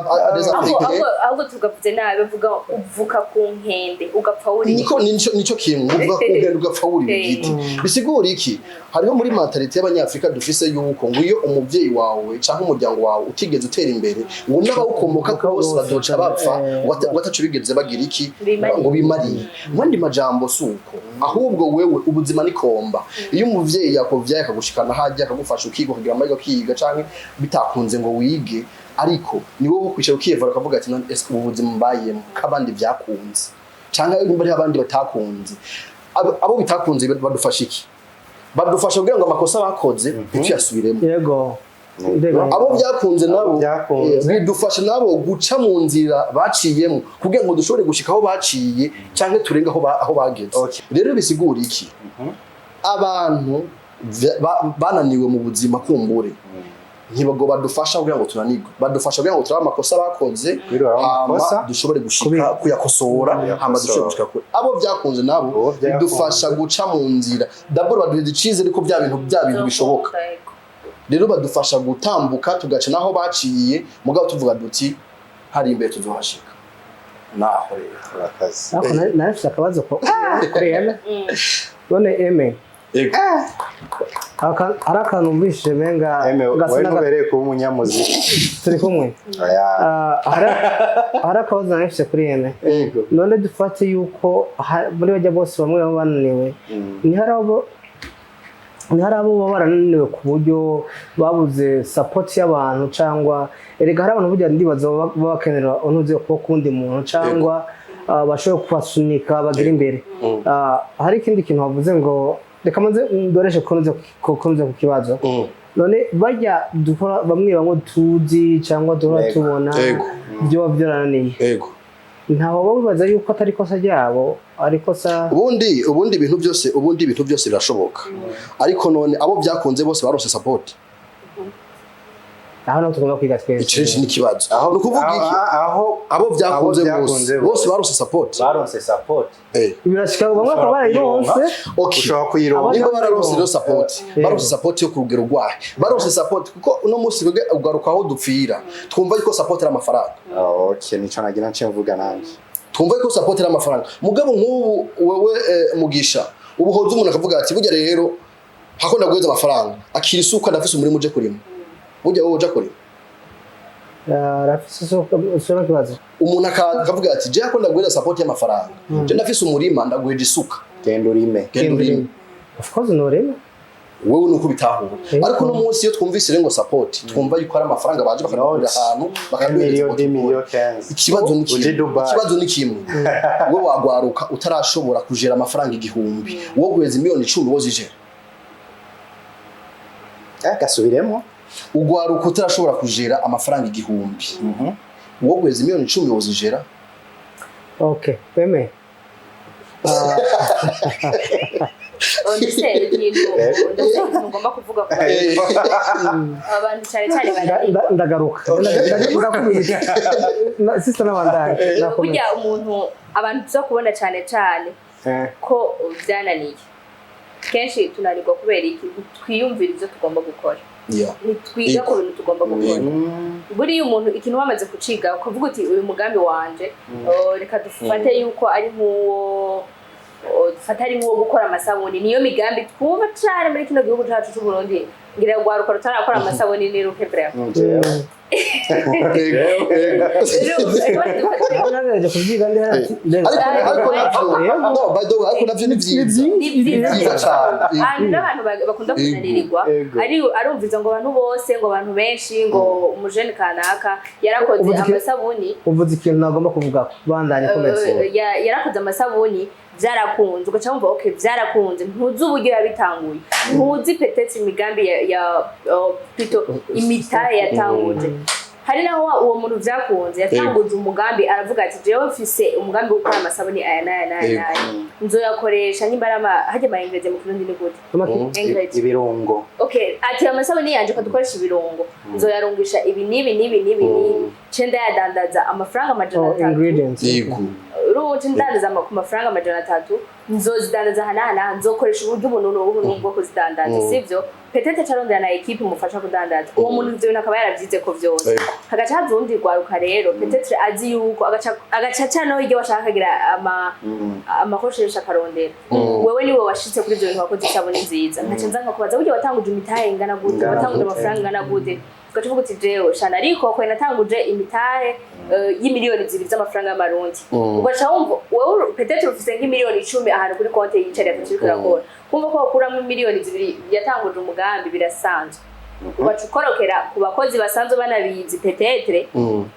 Ahubwo Africains. ahubwo tugavuze nabi, bavuga uvuka ku nkende ugapfa wurira. Niko nico kintu uvuga ku nkende ugapfa wurira igiti. Bisigura iki? Hariho muri mentalité y'Abanyafrika dufise yuko ngo iyo umuvyeyi wawe canke umuryango wawe utigeze utera imbere, ngo n'abawukomoka bose bazoca bapfa ngo ataco bigeze bagira iki, Bimariye. ngo bimariye. Mu yandi majambo, si uko, ahubwo wewe ubuzima ni komba. Iyo umuvyeyi yakuvyaye akagushikana hajya, akagufasha ukiga, ukagira amahirwe ukiga, canke bitakunze ngo wige, ariko ni wowe kwicara ukiyevura, ukavuga ati: "None ese ubu buzima mbayemo k'abandi byakunze, canke nimba hariho abandi batakunze, abo bitakunze badufasha iki? Badufasha kugira ngo amakosa bakoze ntituyasubiremo." Yego. Ndega. Abo byakunze nabo Abo byakunze. Bidufasha nabo guca mu nzira baciyemo kugira ngo dushobore gushika aho baciye canke turenge aho bageze. Rero bisigura iki? Abantu bananiwe mu buzima, kumbure ntibago badufasha kugira ngo tunanirwe, badufasha kugira ngo turabe amakosa bakoze, Kugira urabe hama amakosa. dushobore gushika kuyakosora, hama dushobore gushika kure. Abo byakunze nabo Abo byakunze. bidufasha guca mu nzira. D'abord baduha icizere ko bya bintu bishoboka. Rero badufasha gutambuka, tugaca naho baciye, mugabo tuvuga duti: "Hari imbere tuzohashika." Naho rero Urakaze. Ariko nari mfise akabazo kuri Eme. None Eme, Yego. Hari akantu numvise menga Eme, gasa wowe ntubereye kuba umunyamuziki. Turi kumwe. Oya. Ah, hari akabazo nari mfise kuri Eme. Yego. None dufate yuko muri bajya bose bamwe baba bananiwe, ni hari abo baba barananiwe ku buryo babuze support y'abantu, cyangwa erega hari abantu burya ndibaza baba bakenera unuze kuba kundi muntu cyangwa bashobora kubasunika bagira imbere. Hari ikindi kintu wavuze ngo reka maze ndoreshe kunoze ku kibazo. None bajya dukora bamwe bamwe tuzi cyangwa duhora tubona byo byarananiye, ntaho baba bibaza yuko atari ikosa ryabo, ari ikosa Ubundi ibintu byose birashoboka, ariko none abo byakunze bose barose support? Aho naho tugomba kwiga twese. Ico ni ikibazo. Aho Ni ukuvuga iki? Aho Abo byakunze abo bose byakunze bose barose support? Baronse support. Birashika bamwe bakaba barayironse. Okay. Ushobora kuyironka. Nimba bararonse rero support, baronse support yo ku rugero rwahe? Baronse support kuko uno munsi twebwe ugaruka aho dupfira, twumva yuko support ari amafaranga. Okay, nico nagira nce mvuga nanje. Twumva yuko support ari amafaranga, mugabo nk'ubu wewe Mugisha, ubu hoza umuntu akavuga ati: "Burya rero hako ndaguheza amafaranga, akira isuka, ndafise umurima, uje kurima." Burya wowe uja kurima? Rafise isoko kibazo. Umuntu akavuga ati: "Je hako ndaguheza support y'amafaranga, je ndafise umurima, ndaguheje isuka, Genda urime." Genda urime. Of course norema. Wewe nuko bitahura. Ariko uno munsi iyo twumvise rero ngo support, twumva yuko ari amafaranga baje bakadugurira ahantu, bakaduhereza. Miliyo, Support. 10 miliyo, 15. Ikibazo ni Uje kimwe. Dubai. Ikibazo ni kimwe: wowe wagwaruka utarashobora kujera amafaranga 1000, wowe guheza miliyoni 10 wozijera? Gasubiremo. Ugwaruka utarashobora kujera amafaranga 1000, wowe guheza miliyoni 10 wozijera? Okay, weme. Ndetse ikintu ngomba kuvuga ku abantu cyane cyane bananirwa. Ndagaruka, ndakubita sister n'abandari. Burya umuntu, abantu tuza kubona cyane cyane ko byananiye, kenshi tunanirwa kubera iki? Twiyumvira ibyo tugomba gukora, ntitwiga ku bintu tugomba gukora. Buriya umuntu ikintu wamaze kuciga, ukavuga uti: "Uyu mugambi wanje, oh, reka dufate yuko ari nk'uwo, oh, dufate ari nk'uwo gukora amasabuni." Niyo migambi twumva cyane muri kino gihugu cyacu cy'u Burundi. Ngira rwaruka rutarakora amasabuni ni ruke vraiment. Jewe. Ego, ego. Nagerageje kubyiga ndi hariya. Ariko navyo, no, by the way, ariko navyo ni vyiza. Ni byiza. Byiza cyane. Ahantu n'abantu bakunda kunanirirwa, ari arumviza ngo abantu bose, ngo abantu benshi, ngo umujene kanaka yarakoze amasabuni. Uvuze ikintu nagomba kuvuga, bandanye, komeza. Yarakoze amasabuni, byarakunze, ugaca wumva: "Okay, byarakunze." Ntuzi uburyo yabitanguye, ntuzi peut-être imigambi ya oh, plutôt imitahe yatanguje. Hari naho uwo muntu vyakunze yatanguje umugambi, aravuga ati: "Jewe mfise umugambi wo gukora amasabuni aya n'aya n'aya n'aya, nzoyakoresha nimba ari ama harya ama ingrédients mu Kirundi ni gute?" Ingredient. Ibirungo. Okay, ati: "Amasabuni yanje ko dukoresha ibirungo, nzoyarungisha ibi n'ibi n'ibi n'ibi n'ibi, ce ndayadandaza amafaranga amajana Oh, atatu ingredients. Urubuto ndandaza ku mafaranga 300, nzozidandaza aha n'aha n'aha, nzokoresha uburyo ubu n'ubu n'ubu n'ubu bwo kuzidandaza." Sivyo? Peut-être carondera na équipe imufasha kudandaza. Uwo muntu ivyo bintu akaba yaravyize ko vyose. Hagaca haza uwundi rwaruka rero, peut-être azi yuko agaca aca no iryo bashaka akagira amakoresheje, akarondera. Wewe niwe washitse kuri ivyo bintu, wakoze isabuni nziza, nkaca nza nkakubaza: "Burya watanguje imitahe ingana gute? Ingana Watanguje gute?" amafaranga ingana gute?" Ugaca uvuga uti: "Jewe shana ariko kwe natanguje imitahe y'imiliyoni 2 z'amafaranga y'amarundi." Ugaca wumva wewe peut-être ufise nk'imiliyoni 10 ahantu kuri konti yicariye ataciriko irakora, kumva ko wakuramo miliyoni 2 yatanguje umugambi birasanzwe. Ugaca ukorokera ku bakozi basanzwe banabizi peut-être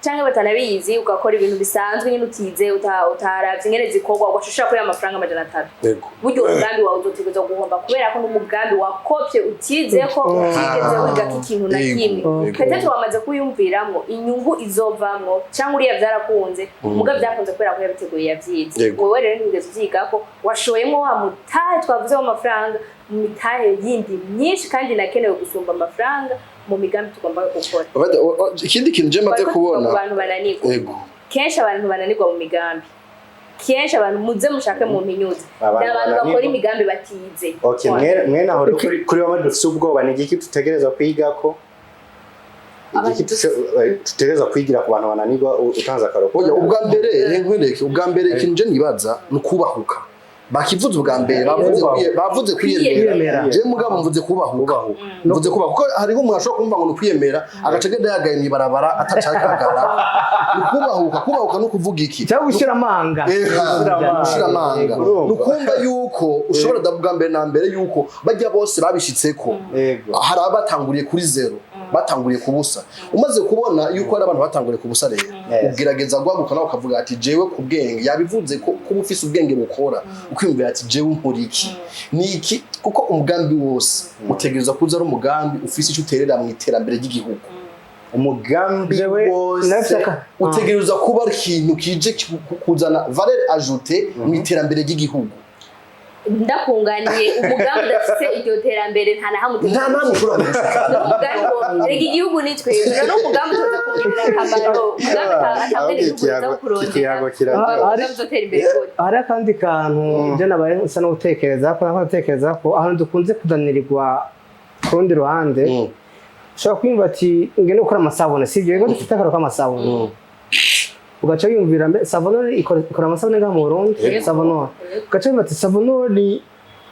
canke batanabizi, ugakora ibintu bisanzwe nyine utize, utaravye ingene zikorwa, ugaca ushira kuri amafaranga 300. Burya uwo mugambi wawe uzotegerezwa guhomba, kubera ko n'umugambi wakopye utize ko utigeze wigako ikintu na kimwe. Peut-être wamaze kuyumviramwo inyungu izovamwo, cyangwa uriya vyarakunze, muga vyakunze kubera ko yabiteguye, yavyize. Wewe rero ntiwigeze uvyigako, washoyemwo wa mutahe twavuze w'amafaranga mu mitahe yindi myinshi kandi inakenewe gusumba amafaranga mu migambi tugomba gukora. Ikindi kintu je maze Twariko tuvuga kubona ku bantu bananirwa. Kenshi abantu bananirwa mu migambi, kenshi abantu muze mushake mu mpinyuze, Abantu ni abantu bakora bananirwa. imigambi batize. Okay, mwene aho rero kuri bamwe dufise ubwoba, ni igiki dutegereza kwigako? Igiki dutegereza kwigira ku bantu bananirwa, utanze akaroko? Oya, ubwa mbere nkwereke, ubwa mbere ikintu je nibaza ni ukubahuka. Bakivuze ubwa mbere, bavuze bavuze kwiyemera. Kwiyemera. Je mugabo mvuze kubahuka, mvuze kubahuka kuko hariho umuntu ashobora kumva ngo ni ukwiyemera, agaca agenda yagaye mw'ibarabara atacakagara. Ni kubahuka. Kubahuka no kuvuga iki? Cyangwa gushyira amanga. Gushira amanga. Urumva. Ni ukumva yuko ushobora bwa mbere na mbere yuko bajya bose babishitseko, hari abatanguriye kuri zero, batanguriye ku busa. Umaze kubona yuko hari abantu batanguriye ku busa rero, ugerageza guhaguruka nawe ukavuga ati jewe ku bwenge, yabivuze ko kuba ufise ubwenge bukora, ukiyumvira ati jewe nkora iki, ni iki? Kuko umugambi wose utegereza kuza ari umugambi ufise icyo uterera mu iterambere ry'igihugu. Umugambi Jewe wose nafise Utegereza kuba ari ikintu kije kuzana valeur ajoutée mu iterambere ry'igihugu. Ndakunganiye, umugambi udafise iryo terambere nta na hamwe Nta namwe ushobora gushika. N'umugambi ngo rega igihugu ni twebwe, none umugambi tuza kugirira akamaro, umugambi atamwe n'igihugu tuza kurondera Ikiyago kiraryoha. umugambi uzotera imbere gute? Hari akandi kantu ibyo nabaye nsa n'ugutekereza ko nako ndatekereza ko ahantu dukunze kudanirwa ku rundi ruhande, ushobora kwiyumva ati ngende gukora amasabune, sibyo? Yego, dufite akaro k'amasabune, ugaca wiyumvira mbe Savonor ikora amasabune ngaha mu Burundi? Yego. Savonor, ugaca wiyumva ati Savonor ni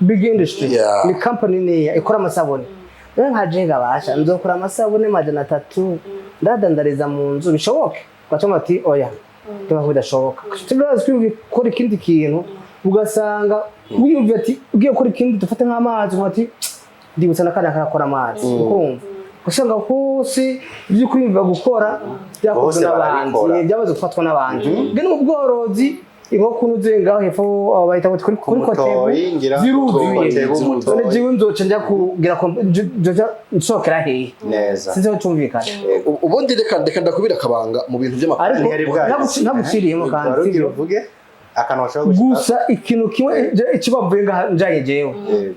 big industry, ni company niya ikora amasabune, rero nka je ngabasha nzokora amasabune 300 ndadandariza mu nzu, bishoboke? Ugaca wumva ati oya, tuba bidashoboka. Turazi kwiyumvira gukora ikindi kintu, ugasanga wiyumvira ati ugiye gukora ikindi, dufate nk'amazi, ukumva ati ndibutsa na kariya karakora amazi, ukumva usanga hose ibyo kwiyumva gukora byakozwe Bose n'abandi, barabikora. byamaze gufatwa n'abandi. Mbe no mu bworozi, inkoko unuze ngaho hepfo aho bahita ngo kuri Mutoyi, Kotebu ngira ziruzuye. Kotebu, Mutoyi. None jewe nzoca njya kugira nzoca nsohokera hehe? Neza. Sinzi aho cyumvikana. Ubundi reka ndakubira akabanga mu bintu by'amakuru. Ariko Ntiyari bwagize. ntaguciriyemo kandi, Wari ugira sibyo? uvuge akantu bashobora gushika. Gusa ikintu kimwe ikibavuye ngaha njanye jewe, Yego.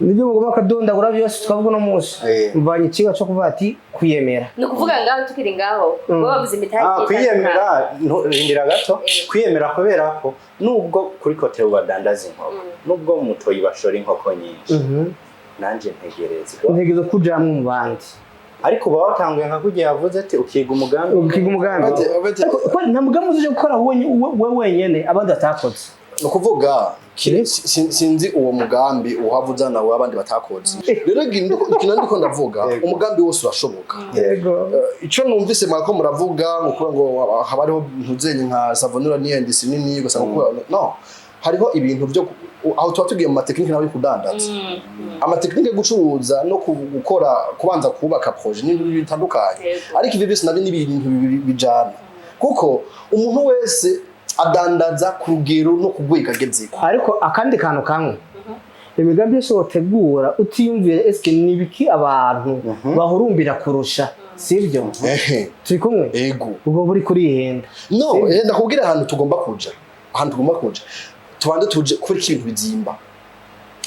nibyo mugomba akadondagura byose twavuga uno munsi, mvanye ikiga cyo kuvuga ati kwiyemera. Ni ukuvuga ngaho tukiri ngaho, bo bavuze imitahe Ah, kwiyemera, rindira gato. Kwiyemera kubera ko nubwo kuri Kotebu badandaza inkoko, nubwo Mutoyi bashora inkoko nyinshi, nanje ntegerezwa Ntegezo kujamwo mu bandi. Ariko uba watanguye nka kugiye yavuze ati ukiga umugambi. Ukiga umugambi. Ariko Ariko nta mugambi uzoja gukora wewe wenyene abandi batakoze. Ni ukuvuga sinzi uwo mugambi uhava uzana w'abandi batakoze. Rero ikintu ndiko ndavuga, umugambi wose urashoboka. Yego. Icyo numvise mwako muravuga ngo kuba ngo haba hariho ntuzenye nka Savonura n'iyendisi nini ugasanga no hariho ibintu byo aho tuba tugiye mu matekinike nawe yo kudandaza, amatekinike yo gucuruza no gukora, kubanza kubaka projet n'ibintu bitandukanye. Ariko ibyo byose nabyo ni ibintu bibiri bijana, kuko umuntu wese adandaza ku rugero no ku rwego agezeko. Ariko akandi kantu kamwe, imigambi yose wotegura utiyumvire eske ni ibiki abantu bahurumbira kurusha, sibyo? Ehe. Turi kumwe? Ego. Ubwo buri kurihenda. No, ndakubwira ahantu tugomba kuja, ahantu tugomba kuja, tubanze tuje kubera ko ibintu bizimba.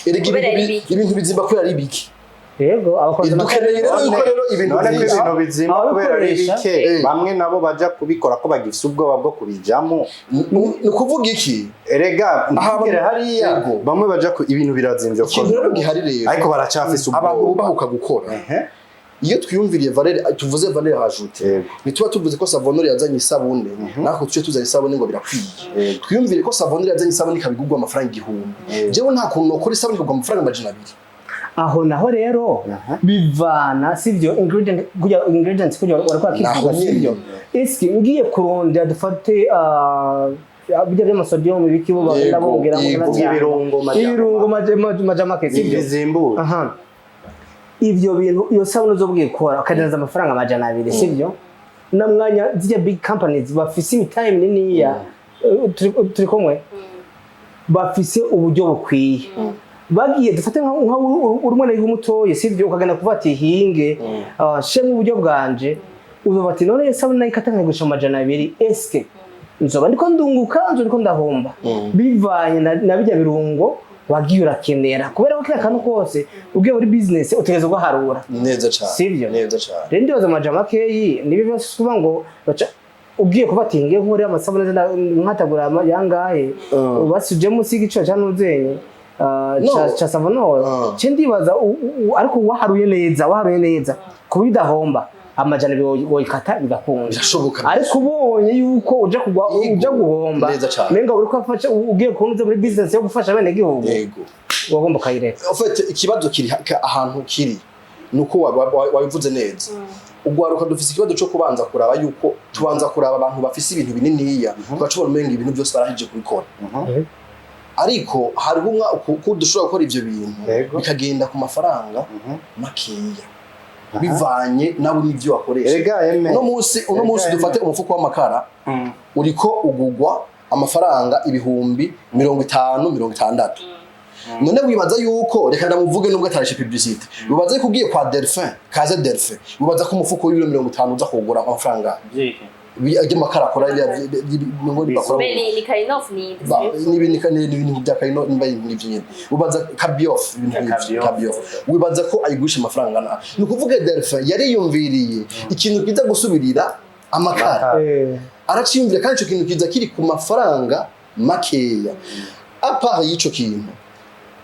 Erega Kubera ibintu ari biki. Ibintu bizimba kubera ari biki? Yego, abakozi. Dukeneye rero yuko rero ibintu None ko byiza ibintu bizimba kubera ari Ababikoresha. bike, bamwe nabo baja kubikora ko bagifise ubwoba bwo kubijamo. Ni ukuvuga iki? Erega Aha, ntugere hariya. Yego. Bamwe baja ku ibintu birazimvye. Ikintu rero gihari rero, ariko baracafise abantu ubwoba. bubahuka gukora. Iyo twiyumviriye valeur, tuvuze valeur ajoutée, ntituba tuvuze ko Savonor yazanye isabune, natwe tuje tuzanye isabune ngo birakwiye. Twiyumvire ko Savonor yazanye isabune ikaba igurwa amafaranga 1000. Jewe nta kuntu nokora isabune ikagurwa amafaranga 200. Aho naho rero bivana, sivyo, ingredient kugira ingredients kugira wariko Naho akivuga, nyene. sivyo? Eske ngiye kurondera, dufate bijya by'amasodium biki bo bagenda bongera ngo Ibirungo majamake. Ibirungo majamake, sivyo? Bizimbutse. Aha, ivyo bintu, iyo sabune uzobwiye gukora ukadandaza amafaranga 200, sivyo? Na mwanya zirya big companies bafise imitahe mininiya, turi kumwe, bafise uburyo bukwiye, bagiye, dufate nka uri umwana w'umutoyi, sivyo? Ukagenda kuvuga ati hinge shemwe uburyo bwanje, uzoba ati none isabune nayo ikata nkayigurisha 200, eske nzoba ndiko ndunguka, nzoba ndiko ndahomba? Bivanye na bijya birungo wagiye urakenera, kubera ko kiriya kantu kose ugiye muri business utegerezwa guharura. Neza cyane. Sivyo? Neza cyane. Rero ndibaza amajambo makeyi nibi byose kuvuga ngo baca ugiye kuba ati ngiye nkore amasabune nkatagura yangahe, basuje munsi y'igiciro cya nuzenye No. ca Savonor. Ce ndibaza ariko waharuye neza, waharuye neza kuba bidahomba. 200 woyikata bigakunda. Birashoboka. Ariko ubonye yuko uja kugwa, uja guhomba, Neza cane. menga uriko afasha, ugiye kunuza muri business yo gufasha bene gihugu, wagomba ukayireka. En fait, ikibazo kiri ahantu kiri nuko wabivuze neza. Ugwaruka dufise ikibazo cyo kubanza kuraba yuko tubanza kuraba abantu bafise ibintu bininiya, tugacubona umenga ibintu byose barahije kubikora. Ariko hariho umwa uko dushobora gukora ivyo bintu bikagenda ku mafaranga makeya, bivanye nawe n'ivyo wakoresha. Erega eme Uno munsi Erega dufate umufuko w'amakara uriko ugugwa amafaranga 50,000, 60,000. None wibaza yuko, reka ndamuvuge nubwo atarishe publicité, wibaza yuko ugiye kwa Delphin, kaze Delphin, wibaza ko umufuko w'ibiro 50 uza kugura amafaranga by'amakara akora ngo bakora? Be ni Kainoff ni Ni ibintu bya Kaino, nimba ari ibintu nyine ubaza Kabiof, ibintu nk'ivyo. Kabiof. Kabiof, wibaza ko ayigurisha amafaranga na ni ukuvuga Delphin yariyumviriye ikintu kiza gusubirira amakara. Amakara. Araciyumvira, kandi ico kintu kiza kiri ku mafaranga makeya. À part y'ico kintu,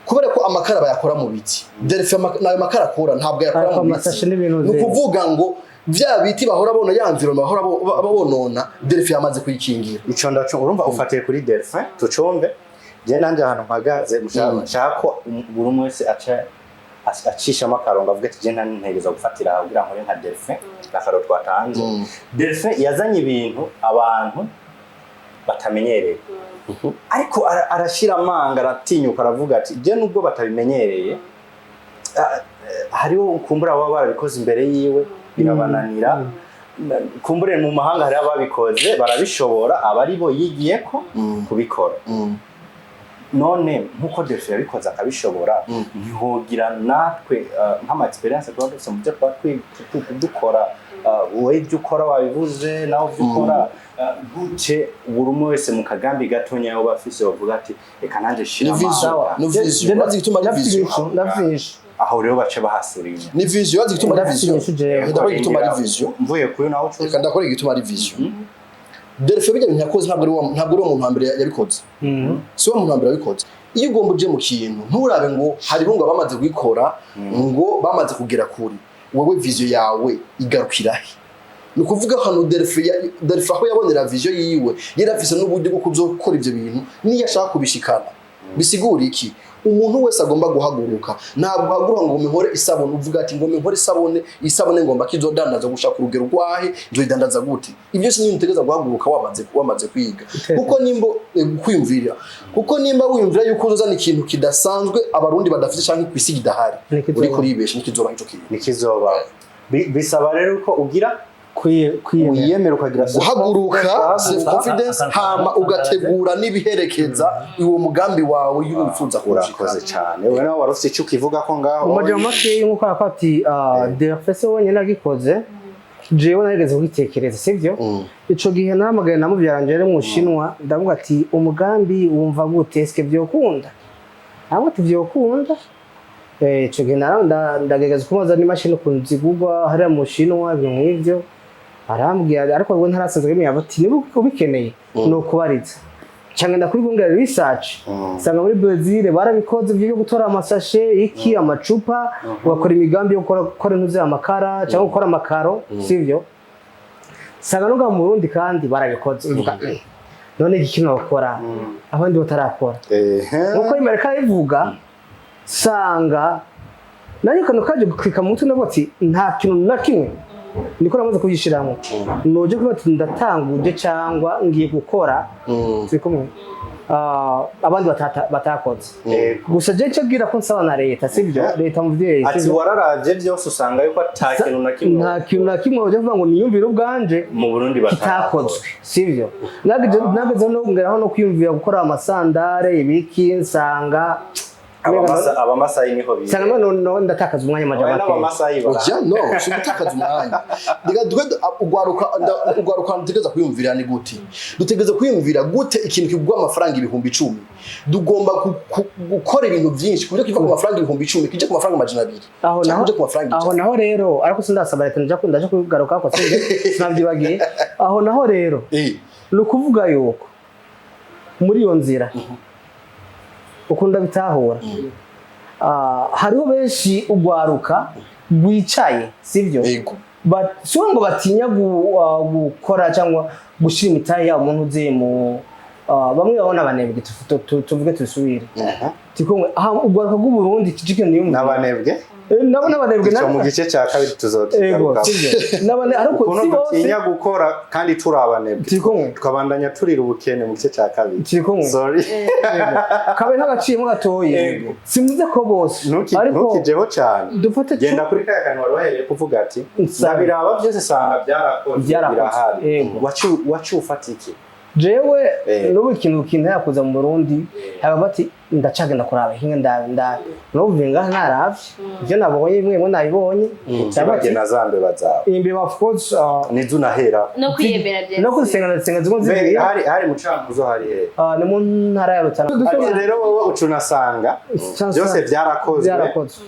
kubera ko amakara bayakora mu biti, Delphin nayo makara akora ntabwo yakora Ariko mu biti. amasashe n'ibintu Ni ukuvuga ngo vya biti bahora bona, ya environnement bahora bonona, Delphin yamaze kuyikingira. Ico ndaco urumva ufatiye kuri Delphin, tucumve je nanje ahantu mpagaze nshaka ko buri umwe wese aca acishamo akarongo, avuga ati: "Je ntegereza gufatira aha kugira nkore nka Delphin." N'akaro twatanze, Delphin yazanye ibintu abantu batamenyereye, ariko arashira amanga, aratinyuka, aravuga ati: "Je nubwo batabimenyereye, hariho kumbura baba barabikoze imbere yiwe birabananira, kumbure mu mahanga hariho ababikoze barabishobora, aba ari bo yigiye ko kubikora." None nkuko Delphin yabikoze akabishobora, ntihogira natwe nk'ama experience tuba dufise mu byo tuba dukora, wowe ibyo ukora wabivuze, nawe ibyo ukora, gute buri umwe wese mu kagambi gatonya yoba afise bavuga ati: "Reka nanjye shira Ni vision. amanga." Ni vision. Urazi igituma ari Ndafite vision? inyishu, ndafite inyishu. Aho rero bace bahasuriye. Ni vision. Urazi igituma ari Ndafite vision? inyishu jewe. Ndakora igituma ari vision. Mvuye kuri nawe ucuza. Reka ndakora igituma ari vision. Delphin bijya bintu yakoze ntabwo ari uwo muntu wa mbere yabikoze. Si wo muntu wa mbere wabikoze. Iyo ugomba uje mu kintu, nturabe ngo hariho ngo abamaze kubikora, ngo bamaze kugera kure. Wowe vision yawe igarukira he? Ni ukuvuga ahantu Delphin aho yabonera vision yiwe, yari afise n'uburyo bwo kuzokora ivyo bintu niyo ashaka kubishikana. Bisigura iki? Umuntu wese agomba guhaguruka, ntabwo uhaguruka ngo nkore isabune, uvuga ati: "Ngo nkore isabune, isabune ngomba kizodandaza gushaka urugero rwahe, nzoyidandaza gute?" Ibyo si ibintu utegereza guhaguruka wamaze kwiga, kuko nimba kwiyumvira, kuko nimba wiyumvira yuko uzozana ikintu kidasanzwe Abarundi badafite cyangwa ku isi kidahari, Ntikizoba. uriko uribesha, ntikizoba ico kintu. Nikizoba. Bisaba rero ko ugira Kwiyemera. Wiyemera, ukagira Guhaguruka, self confidence, hama ugategura n'ibiherekeza uwo mugambi wawe iyo wifuza Urakoze kuwushikana. cyane. Wowe nawe wari ufite icyo ukivuga ko ngaho? Mu majambo makeya, nk'uko aravuga ati Delphin se wenyine agikoze, jewe narigeze kubitekereza, sibyo? Ico gihe nahamagaye na mubyaranje ari mu Bushinwa, ndavuga ati: "Umugambi wumva gute? Eske vyokunda?" Aravuga ati: "Vyokunda." Ico gihe ndagerageza kumubaza n'imashini ukuntu zigurwa hariya mu Bushinwa, ibintu nk'ivyo. Arambwira, ariko we ntarasanzwe abimenya, ati: "Niba ubikeneye ni ukubariza." Cyangwa ndakuri Google research, nsanga muri Brazil barabikoze ibyo byo gutora amasashe, iki, amacupa, ugakora imigambi yo gukora intuzi, amakara cyangwa gukora amakaro, sivyo? Nsanga no ngaha mu Burundi kandi barabikoze. Mvuga: "None iki kintu bakora abandi batarakora?" Nkuko Imerika bivuga, sanga nanjye akantu kaje gukika mu mutwe, ndavuga ati: "Nta kintu na kimwe niko namaze kubyishiramo noje kuba ati ndatanguje cyangwa ngiye gukora." Turi kumwe. Abandi batakoze. Gusa je ncyo bwira ko nsaba na leta, sibyo? Leta muvyeyi, Ati sibyo? Wararavye byose usanga yuko ata kintu na kimwe Nta kintu na kimwe ujya kuvuga ngo niyumvire ubwanje mu Burundi kitakozwe, sibyo? Nageze no ngeraho no kwiyumvira gukora amasandare, ibiki, nsanga Abamasayi niho bize. Nsanga none no ndatakaza umwanya Oya, amajambo. n'abamasayi bara Oya, no si gutakaza umwanya. Reka twe ugwaruka dutegereza kwiyumvira ni gute, dutegereza kwiyumvira gute ikintu kigura amafaranga 10,000. Tugomba gukora ibintu byinshi ku buryo kiva ku mafaranga 10,000 kije ku mafaranga 200 Aho cyangwa naho kije ku mafaranga aho 100. Naho rero, ariko sindasaba leta, ndaje kugaruka ko sibyo, sinabyibagiye. Aho naho rero, ni ukuvuga yuko muri iyo nzira ukunda bitahura, hariho benshi ugwaruka rwicaye, sibyo? Yego. Si ngo batinya gukora cyangwa gushyira imitahe yabo mu ntuze mu bamwe babona abanebwe, tuvuge tubisubire. Tikumwe aha urwaruka rw'Uburundi kijike niyo N'abanebwe. Nabo n'abanebwe. Ico mu gice cya kabiri Ego. tuzokigarukaho. Sibyo, n'abane ariko Ukuntu si bose. dutinya gukora kandi turi abanebwe, Turi kumwe. tukabandanya turira ubukene mu gice cya kabiri. Turi kumwe. Sorry. Kabe nk'agaciyemo gatoye. Ego. Simuze ko bose, ariko Ntukijeho cyane. Dufate Genda kuri kaya kantu wari wahereye kuvuga ati Nsaba. ndabiraba byose sanga byarakoze. Byarakoze. Birahari. Ego. Wacu ufata iki? Jewe n'ubu ikintu kintera kuza mu Burundi, haba bati ndacagenda kuraba hinga nda n'ubu ngaha naravye ivyo nabonye, bimwe bimwe nabibonye. Ndavuga ati, Utibage na za mbeba zawe. Imbeba, of course. Nizo unahera. No kwiyemera bya No kuzisenga, ndazisenga zimwe Mbega zibiri. hari mu Cankuzo, hari he? Ni mu ntara ya Rutana. Ati rero wowe uca unasanga byose byarakozwe. Byarakozwe.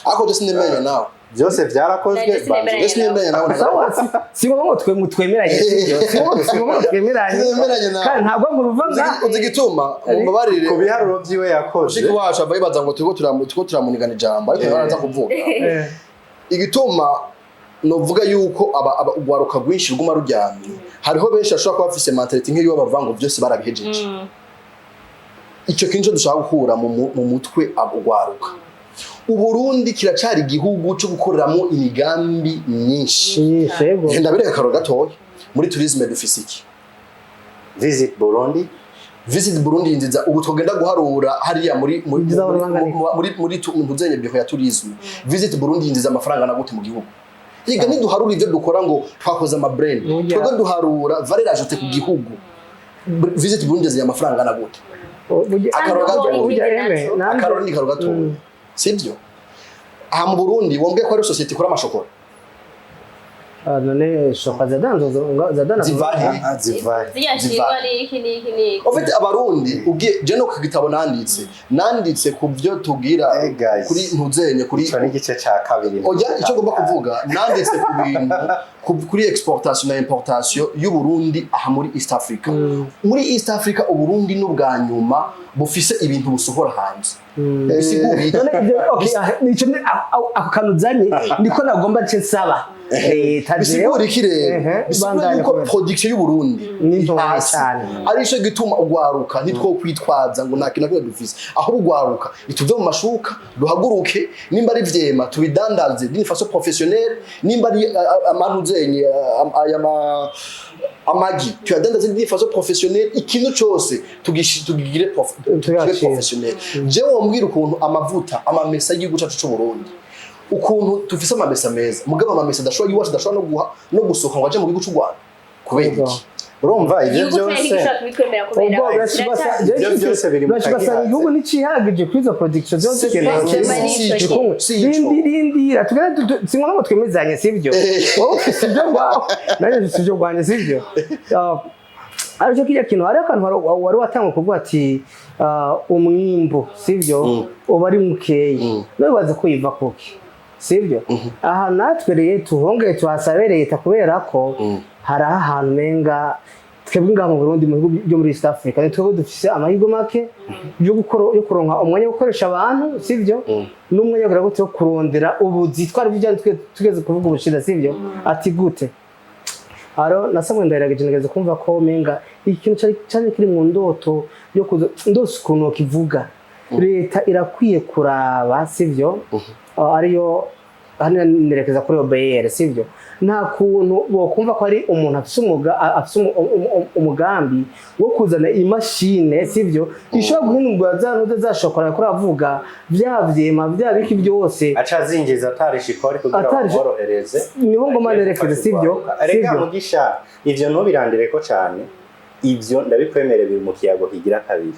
Ariko je sinemeranya nawe. Byose byarakozwe. Nanjye sinemeranya. Je sinemeranya nawe. Sawa, si ngombwa ngo twemeranye, sibyo? Si ngombwa ngo twemeranye. Sinemeranya nawe. Kandi ntabwo ngo uruva nga Uzi igituma? Mumbabarire. Ku biharuro byiwe yakoze. Mushiki wacu ava yibaza ngo turiko turamunigana ijambo, ariko nawe araza kuvuga. Igituma novuga yuko aba urwaruka rwinshi ruguma ruryamye, hariho benshi bashobora kuba bafise mentalité nk'iyo bavuga ngo byose barabihejeje. Ico kintu nico dushaka gukura mu mutwe urwaruka. Uburundi kiracari igihugu co gukoreramo imigambi myinshi. Yego. Ndabereka akaro gatoya muri tourisme. Dufise iki? Visit Burundi. Visit Burundi yinjiza, ubu twogenda guharura hariya muri Yinjiza muri amafaranga. muri ntuzenye byo ya tourisme. Visit Burundi yinjiza amafaranga na gute mu gihugu? Yiga ntiduharura ivyo dukora ngo twakoze ama brand. Burya. Twebwe duharura valeur ajoutée ku gihugu. Visit Burundi yinjiza amafaranga na gute? Akaroro gato. Burya eme Akaroro ni karo gato, sibyo? Aha mu Burundi wombwiye ko ari société ikora amashokora. None shoka zadanzwe zadana? Ziva he? Ah, ziva. Ziriya nshingwa ni iki n'iki n'iki. En fait, abarundi ugiye je no ku gitabo nanditse ku byo tugira Eh, guys. kuri ntuzenye kuri Ico ni igice ca kabiri. Oya, icyo ngomba kuvuga, nanditse ku bintu kuri exportation na importation y'u Burundi aha muri East Africa. Muri East Africa, Uburundi n'ubwa nyuma bufise ibintu busohora hanze. Bisigura iki? None ibyo, okay, nico ako kantu uzanye niko nagomba nce nsaba leta jewe. Bisigura iki rero? Ehe, Bisigura bandanya yuko komeza. production y'u Burundi Ni iri ntoya hasi. cyane. Arico gituma ugwaruka ntitwo kwitwaza ngo nta kintu na kimwe dufise. Ahubwo ugwaruka nituve mu mashuka, duhaguruke, nimba ari vyema tubidandaze d'une façon professionnelle, nimba ari amantuzenye aya amagi tuyadandaze d'une façon professionnelle, ikintu cose tugigire tugire Tuyakire. professionnel. Jewe wombwira ukuntu amavuta, amamesa y'igihugu cacu c'u Burundi, ukuntu dufise amamesa meza, mugabo amamesa adashobora, iwacu adashobora no guha no gusohoka ngo aje mu gihugu c'u Rwanda, kubera Ubwo. iki? Urumva ivyo Igihugu cyacu byose ntigishobora kubitwemera kubera Ubwo Ibyo byose biri mu benshi basanga kagihaze. igihugu nticihagije kuri izo production zose. Si Turi kumwe. si ico. Rindira tugende si ngombwa ngo twemezanye, sibyo? Wowe ufise ibyo rwawe, nanjye mfise ibyo rwanjye, sibyo? Aricyo kijya kintu, hariho akantu wari watanga kuvuga ati umwimbu, sibyo, uba ari mukeyi, none ko yiva kuki, sibyo? Aha natwe rero tuhongere tuhasabe leta, kubera ko hari ahantu umenga twebwe ngaha mu Burundi, mu bihugu byo muri East Africa, ni twebwe dufise amahirwe make yo gukora, yo kuronka umwanya wo gukoresha abantu, sibyo, n'umwanya wo kugira gute, wo kurondera ubuzi twari bijyanye tugeze kuvuga ubushize, sibyo? Ati gute aro nasabwe, ndaherageje nageze kumva ko menga ikintu cari kiri mu ndoto yo kuza ndose ukuntu kivuga, leta irakwiye kuraba, sivyo? Ariyo hano nerekeza kuri OBR, sivyo? Nta kuntu bokumva ko ari umuntu afise umwuga, afise umugambi wo kuzana imashine, sivyo, ishobora guhindura za ntuze za shokora kuri avuga bya vyema bya biki byose. Aca azinjiza atarisha ikori kugira bamworohereze. Niho ngoma nerekeza, sivyo? Reka. Sivyo? Mugisha, ivyo ntubirandireko cane, ivyo ndabikwemerera, biri mu kiyago kigira kabiri.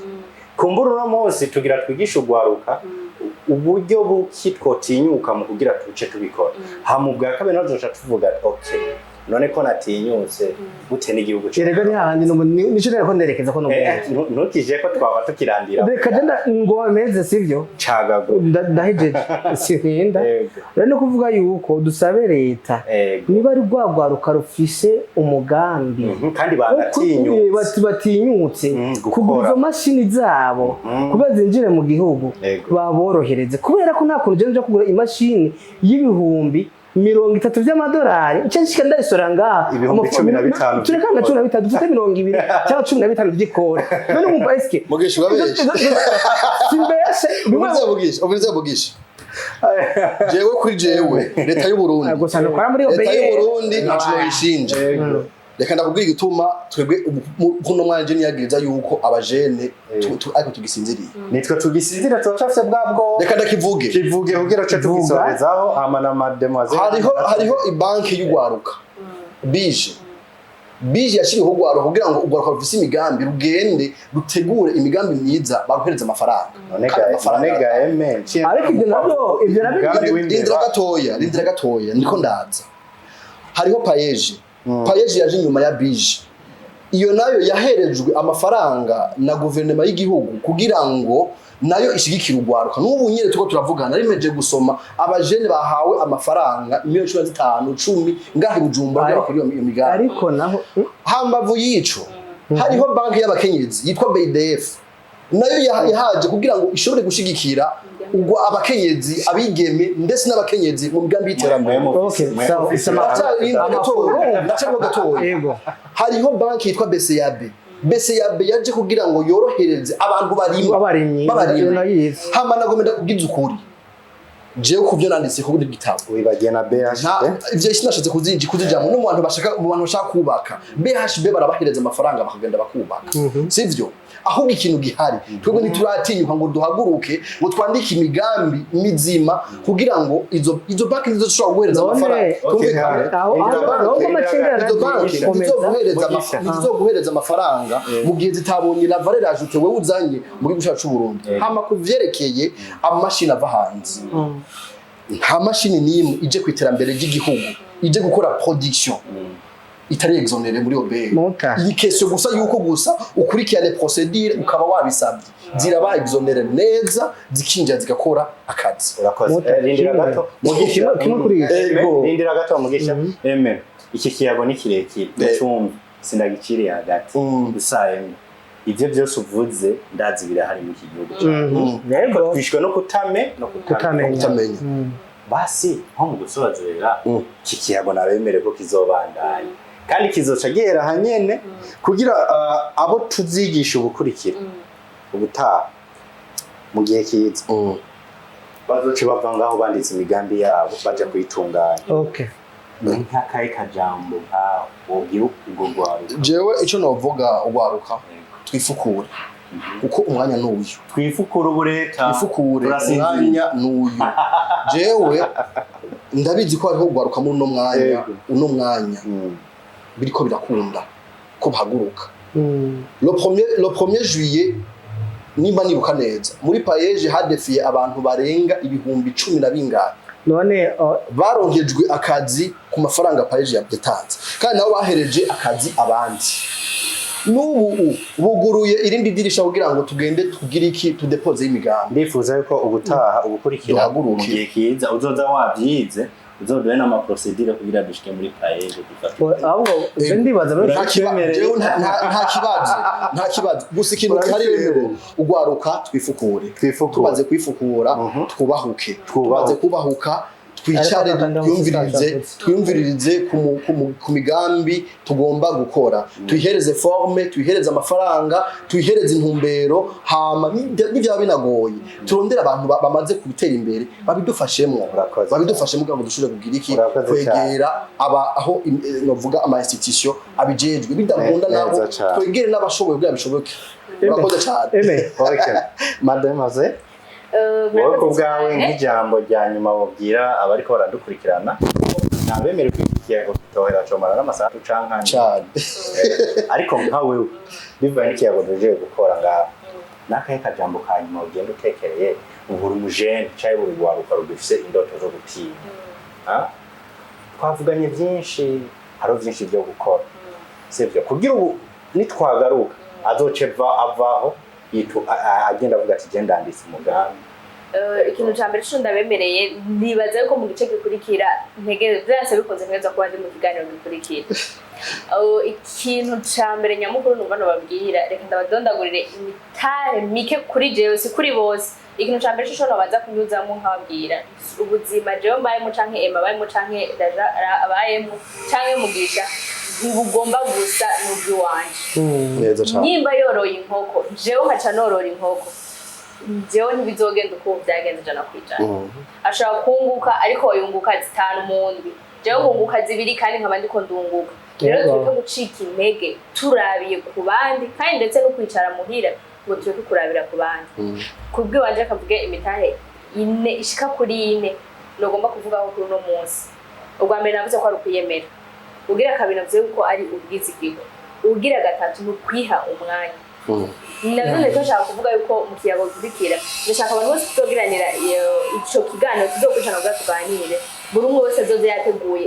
Kumbura uno munsi tugira twigishe ugwaruka uburyo buki twotinyuka mu kugira tuce tubikora. Hama ubwa kabiri naho tuzoca tuvuga ati, okay, none ko natinyutse gute n'igihugu cyacu? Erega ni hahandi nico nariko nerekeza ko Ntukije ko twaba tukirandira. Reka je ngo meze, sivyo? Cagago. Ndahejeje sintinda. Yego. Rero ni ukuvuga yuko dusabe leta, niba ari rwa rwaruka rufise umugambi Kandi wo banatinyutse. batinyutse Gukora. kugura izo mashini zabo kuba zinjire mu gihugu, baborohereze, kubera ko nta kuntu ugenda uja kugura imashini y'ibihumbi 30 vy'amadolari, nce nshika ndayisora ngaha. 15,000. Tureka na 15, dufate 20 cyangwa 15 vy'ikori. None wumva, eske Mugisha, urabesha. Simbeshe bimwe. Ubiriza Mugisha, ubiriza Mugisha. Jewe, kuri jewe, leta y'u Burundi, Gusa nukora muri leta y'u OBR. Burundi ntaco noyishinja. Reka ndakubwira igituma twebwe kuno mwanya je niyagiriza yuko abajene ariko tugisinziriye. Nitwe tugisinzira, turacafise bwa bwoba. Reka ndakivuge. Kivuge kugira ce tugisorezaho, hama na mademoiselle. Hariho ibanki y'ugwaruka bije bije yashyiriweho ugwaruka kugira ngo ugwaruka rufise imigambi rugende rutegure imigambi myiza, baruhereze amafaranga. None Kandi ga amafaranga none ga eme. Ariko ibyo nabyo Umugambi w'imbeba. Rindira gatoya, rindira gatoya, niko ndaza. Hariho PAEEJ. PAEEJ yaje inyuma ya bije. Iyo nayo yaherejwe amafaranga na guverinoma y'igihugu kugira ngo nayo ishigikire ugwaruka. N'ubu nyine turiko turavugana, rimeje gusoma abajene bahawe amafaranga miliyoni 15, 10 ngaha i Bujumbura kugira bakore iyo migambi. Ariko naho Hambavu y'ico, hariho banki y'abakenyezi yitwa BDF, nayo yahaje kugira ngo ishobore gushigikira ubwo abakenyezi, abigeme ndetse n'abakenyezi mu migambi y'iterambere. Okay, sawa, Ndacyari gatoya, ndacyariho gatoya. Yego. Hariho banki yitwa BCAB. BCAB yaje kugira ngo yorohereze abantu barima. Abarimyi. B'abarimyi. Nayizi. Hama nagomba ndakubwiza ukuri, jewe kuvyo nanditse kuri gitabo, Wibagiye na BHD. Ivyo sinashatse kuzijamo no mu bantu bashaka kubaka. BHB barabahereza amafaranga bakagenda bakubaka, sivyo? Ahubwo ikintu gihari, twebwe ntituratinyuka ngo duhaguruke ngo twandike imigambi mizima kugira ngo izo banki nizo zishobora guhereza None, amafaranga. Twumvikane. Aho amacenga Izo banki yaragiye ntizizoguhereza ntizizoguhereza amafaranga mu gihe zitabonye la valeur ajoutée wewe uzanye mu gihugu cyacu c'u Burundi. Hama kuvyerekeye amamashini ava hanze, nta mashini n'imwe ije ku iterambere ry'igihugu, ije gukora production, itari exonérée muri OBR. Muta. Iyi question gusa yuko gusa ukurikirane procédure ukaba wabisabye, ziraba exonérées neza, zikinjira zigakora akazi. Urakoze. Muta, Rindira kimwe. gato, Mugisha. Kimwe kuri iki. Ego. Rindira gato, Mugisha. Eme, iki kiyago ni kirekire. Mucumbi sindagiciriye hagati. Gusa eme, ivyo byose uvuze ndazi birahari muri iki gihugu cyacu. Yego. Twishwe no kutame no Kutamenya. Kutamenya. Basi nko mu gusozera, iki kiyago nabemere ko kizobandanya kandi kizoca gihera hanyene kugira abo tuzigisha ubukurikira ubutaha mu gihe kiza bazoce bava ngaho banditse imigambi yabo baja kuyitunganya. Ni nk'akahe kajambo nkaho wobwira urwo rwaruka? Jewe ico novuga, ugwaruka, twifukure kuko umwanya n'uyu. Twifukure ubureta. Twifukure. Turasinziriye. Umwanya n'uyu. Jewe ndabizi ko hariho ugwaruka muri uno mwanya, uno mwanya biriko birakunda ko bahaguruka. Le premier juillet, nimba nibuka neza, muri PAEEJ hadefiye abantu barenga 10,000 na bingahe. None Baronkejwe akazi ku mafaranga PAEEJ yatanze, kandi nabo bahereje akazi abandi. N'ubu buguruye irindi dirisha kugira ngo tugende tugire iki, tudepoze y'imigambi. Ndifuza yuko ubutaha ubukurikira, Duhaguruke. mu gihe kiza, uzoza wabyize, uzoduhe n'ama procédures kugira dushike muri PAEEJ dufate. Ahubwo je ndibaza muri Jewe nta kibazo, nta kibazo. Gusa ikintu gihari rero, ugwaruka, twifukure. Twifukure. Tumaze kwifukura, twubahuke. Twubahuke. Tumaze kubahuka, twicare, Ariko kandi aho twiyumviririze, tutashakutse. twiyumviririze ku migambi tugomba gukora, tuyihereze forme, tuyihereze amafaranga, tuyihereze intumbero. Hama nivyaba binagoye, turondere abantu bamaze gutera imbere babidufashemwo. Urakoze. Babidufashemo kugira ngo dushobore kugira iki, Urakoze kwegera aba aho novuga ama institution abijejwe, bidakunda nabo Neza cane. twegere n'abashoboye kugira bishoboke. Urakoze cyane. Eme. Okay, mademoiselle, wowe ku Murakoze bwawe, cyane. nk'ijambo rya nyuma wabwira abariko baradukurikirana, ntabemere ko iki kiyago kitohera, comara n'amasaha canke ane. Cyane. Ariko nka wewe, bivaye n'ikiyago duhejeje gukora ngaha, n'akahe kajambo ka nyuma ugenda utekereye buri mujene canke buri rwaruka rugifise indoto zo gutinya? Ah? Twavuganye byinshi, hariho byinshi byo gukora, sivyo? Kugira ubu nitwagaruka azoce avaho agenda avuga ati: "Genda ndanditse umugambi." Ikintu ca mbere co ndabemereye, nibaza yuko mu gice gikurikira ntege vyanse bikunze ntegerezwa kuba ndi mu kiganiro gikurikira. Ikintu ca mbere nyamukuru numva nobabwira, reka ndabadondagurire imitare mike kuri jewe, si kuri bose. Ikintu ca mbere co nobanza kunyuzamo nkababwira, ubuzima jewe mbayemo, canke Emma abayemo, canke Raja abayemo, canke Mugisha, ntibugomba gusa n'ubw'iwanje. Neza cane. Nimba yoroye inkoko, jewe nkaca norora inkoko, jewe ntibizogenda uko byagenze 100%. Ashobora kunguka, ariko yunguka zitanu mu ndwi, jewe nkunguka zibiri, kandi nkaba ndiko ndunguka. Rero tureke gucika intege turabiye ku bandi, kandi ndetse no kwicara muhira ngo tureke kurabira ku bandi. Kubw'iwanje, akavuge imitahe ine, ishika kuri ine nogomba kuvugaho kuri uno munsi. Ubwa mbere navuze ko ari ukwiyemera, ugira kabiri navuze ko ari ubwizigirwa, ugira gatatu ni ukwiha umwanya. Navyo ndiko nshaka kuvuga yuko mu kiyago gikurikira ndashaka abantu bose tuzogiranira ico kiganiro, tuzokwicana kugira tuganire, buri umwe wese azoze yateguye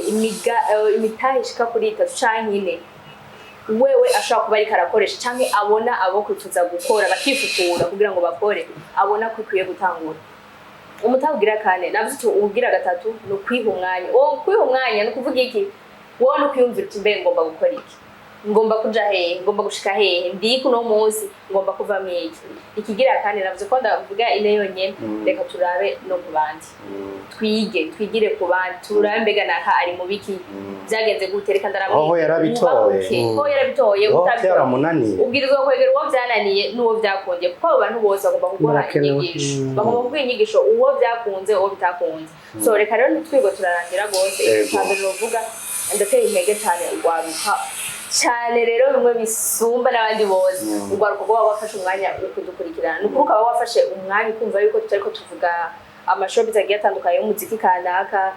imitahe ishika kuri itatu canke ine wewe ashobora kuba ariko arakoresha, canke abona abo kwifuza gukora bakifutura kugira ngo bakore, abona ko ikwiye gutangura. Umutahe ugira kane navuze uti, ugira gatatu ni ukwiha umwanya. Uwo kwiha umwanya ni ukuvuga iki? Wowe ni ukwiyumvira uti: "Mbe ngomba gukora iki? Ngomba kuja hehe? Ngomba gushika hehe? Ndiki uno munsi? Ngomba kuvamo iki?" Ikigira kane, navuze ko ndavuga ine yonyene. Reka turabe no ku bandi, twige, twigire ku bandi, turabe mbega naka ari mu biki, byagenze gute, reka ndaramwiga. Hoho yarabitoye. Wubahuke. Hoho yarabitoye. Hoho utabitoye. Byaramunaniye. Ubwirizwa kwegera uwo byananiye n'uwo byakundiye, kuko abo bantu bose bagomba kuguha Barakenewe. inyigisho. Bagomba kuguha inyigisho, uwo byakunze, uwo bitakunze. So reka rero ntitwirwe turarangira rwose. Icya mbere novuga, ndateye intege cyane urwaruka cyane rero, bimwe bisumba n'abandi bose, urwaruka rwaba wafashe umwanya wo kudukurikirana. Ni ukuri ukaba wafashe umwanya ukumva yuko tutariko tuvuga amashobi agiye atandukanye y'umuziki kanaka,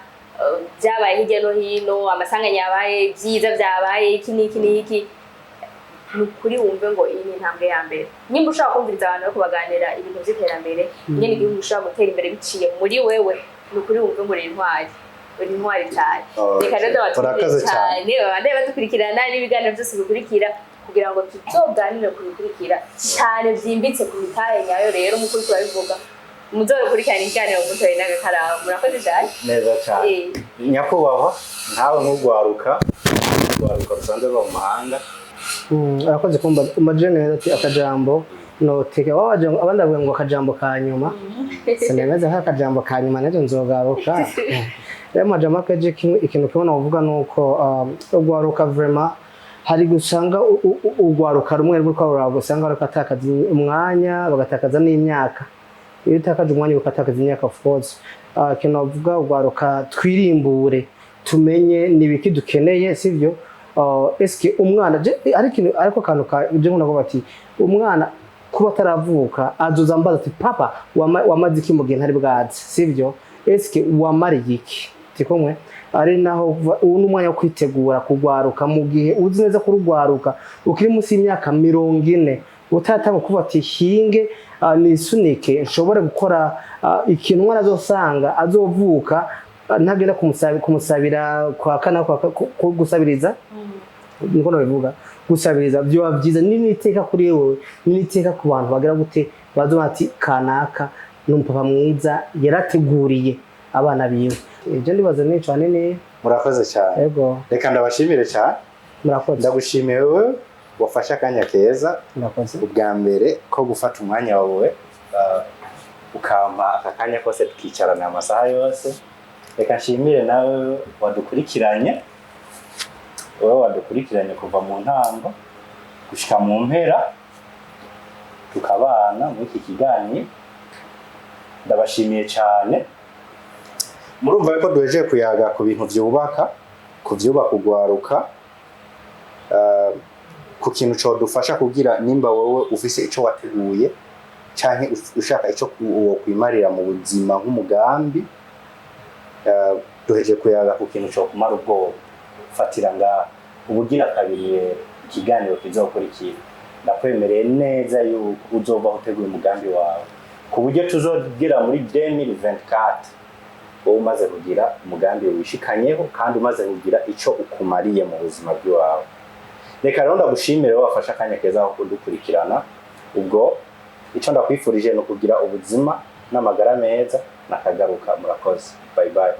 byabaye hirya no hino, amasanganya yabaye, ibyiza byabaye, iki n'iki n'iki. Ni ukuri wumve ngo iyi ni intambwe ya mbere. Nimba ushobora kumviriza abantu bariko baganira ibintu vy'iterambere, ingene igihugu gishobora gutera imbere biciye muri wewe, ni ukuri wumve ngo uri intwari, uri intwari cyane. Reka rero ndabatumire Urakoze cyane. cyane, babandanye badukurikirana n'ibiganiro byose bikurikira, kugira ngo tuzoganire ku bikurikira cyane byimbitse ku mitahe nyayo. Rero nk'uko uriko urabivuga, muzokurikirana ikiganiro mutoye n'agakaramu. Murakoze cyane. Neza cyane. Nyakubahwa, nkawe nk'urwaruka, urwaruka rusanzwe ruba mu mahanga. Arakoze kumva umajije neza ati akajambo noteka wabaje, abandi bavuga ngo akajambo ka nyuma, sinemeze nk'akajambo ka nyuma, navyo nzogaruka. Rero amajambo akeje kimwe, ikintu kimwe novuga nuko urwaruka vraiment hari gusanga urwaruka rumwe ruriko ruraba, usanga bariko batakaza umwanya, bagatakaza n'imyaka. Iyo utakaje umwanya, ugatakaza imyaka, of course. Ikintu novuga, urwaruka twirimbure, tumenye nibiki dukeneye, sivyo? Eske umwana ari ikintu, ariko akantu ka je nkunda kuvuga ati umwana kuba ataravuka azoza ambaza ati: "Papa, wamaze iki mu gihe ntari bwaze?" Sivyo? Eske wamariye iki? Tikumwe ari naho ubu ni umwanya wo kwitegura kugwaruka. Mu gihe uzi neza ko urugwaruka ukiri munsi y'imyaka 40, utaratanga kuvuga ati: "Hinge nisunike nshobore gukora ikintu umwana azosanga azovuka, ntagenda kumusabira kwa kana kwa gusabiriza." Niko nabivuga, gusabiriza byoba byiza ni n'iteka kuri wewe, ni n'iteka ku bantu bagira gute, bazoba ati: "Kanaka ni umupapa mwiza, yarateguriye abana biwe." Ibyo ndibaza ni hanini. Murakoze cyane. Yego. Reka ndabashimire cyane. Murakoze. Ndagushimiye wowe wafashe akanya keza. Murakoze. Ubwa mbere ko gufata umwanya wawe, ukampa aka kanya kose tukicarana amasaha yose. Reka nshimire nawe wadukurikiranye, wowe wadukurikiranye kuva mu ntango gushika mu mpera, tukabana muri iki kiganiro. Ndabashimiye cyane. Murumva yuko duhejeje kuyaga ku bintu vyubaka, ku vyubaka ugwaruka, ku kintu codufasha kugira nimba wowe ufise ico wateguye canke ushaka ico wokwimarira mu buzima nk'umugambi. Duhejeje kuyaga ku kintu cokumara ubwoba. Fatira ngaha. Ubugira kabiri rero, ikiganiro kizokurikira, ndakwemereye neza yuko uzova uteguye umugambi wawe, ku buryo tuzogera muri 2024 wowe umaze kugira umugambi wishikanyeho kandi umaze kugira ico ukumariye mu buzima bw'iwawe. Reka rero ndagushimire wowe wafashe akanya keza ko kudukurikirana. Ubwo icyo ndakwifurije ni ukugira ubuzima n'amagara meza. Nakagaruka. Murakoze, bye bye.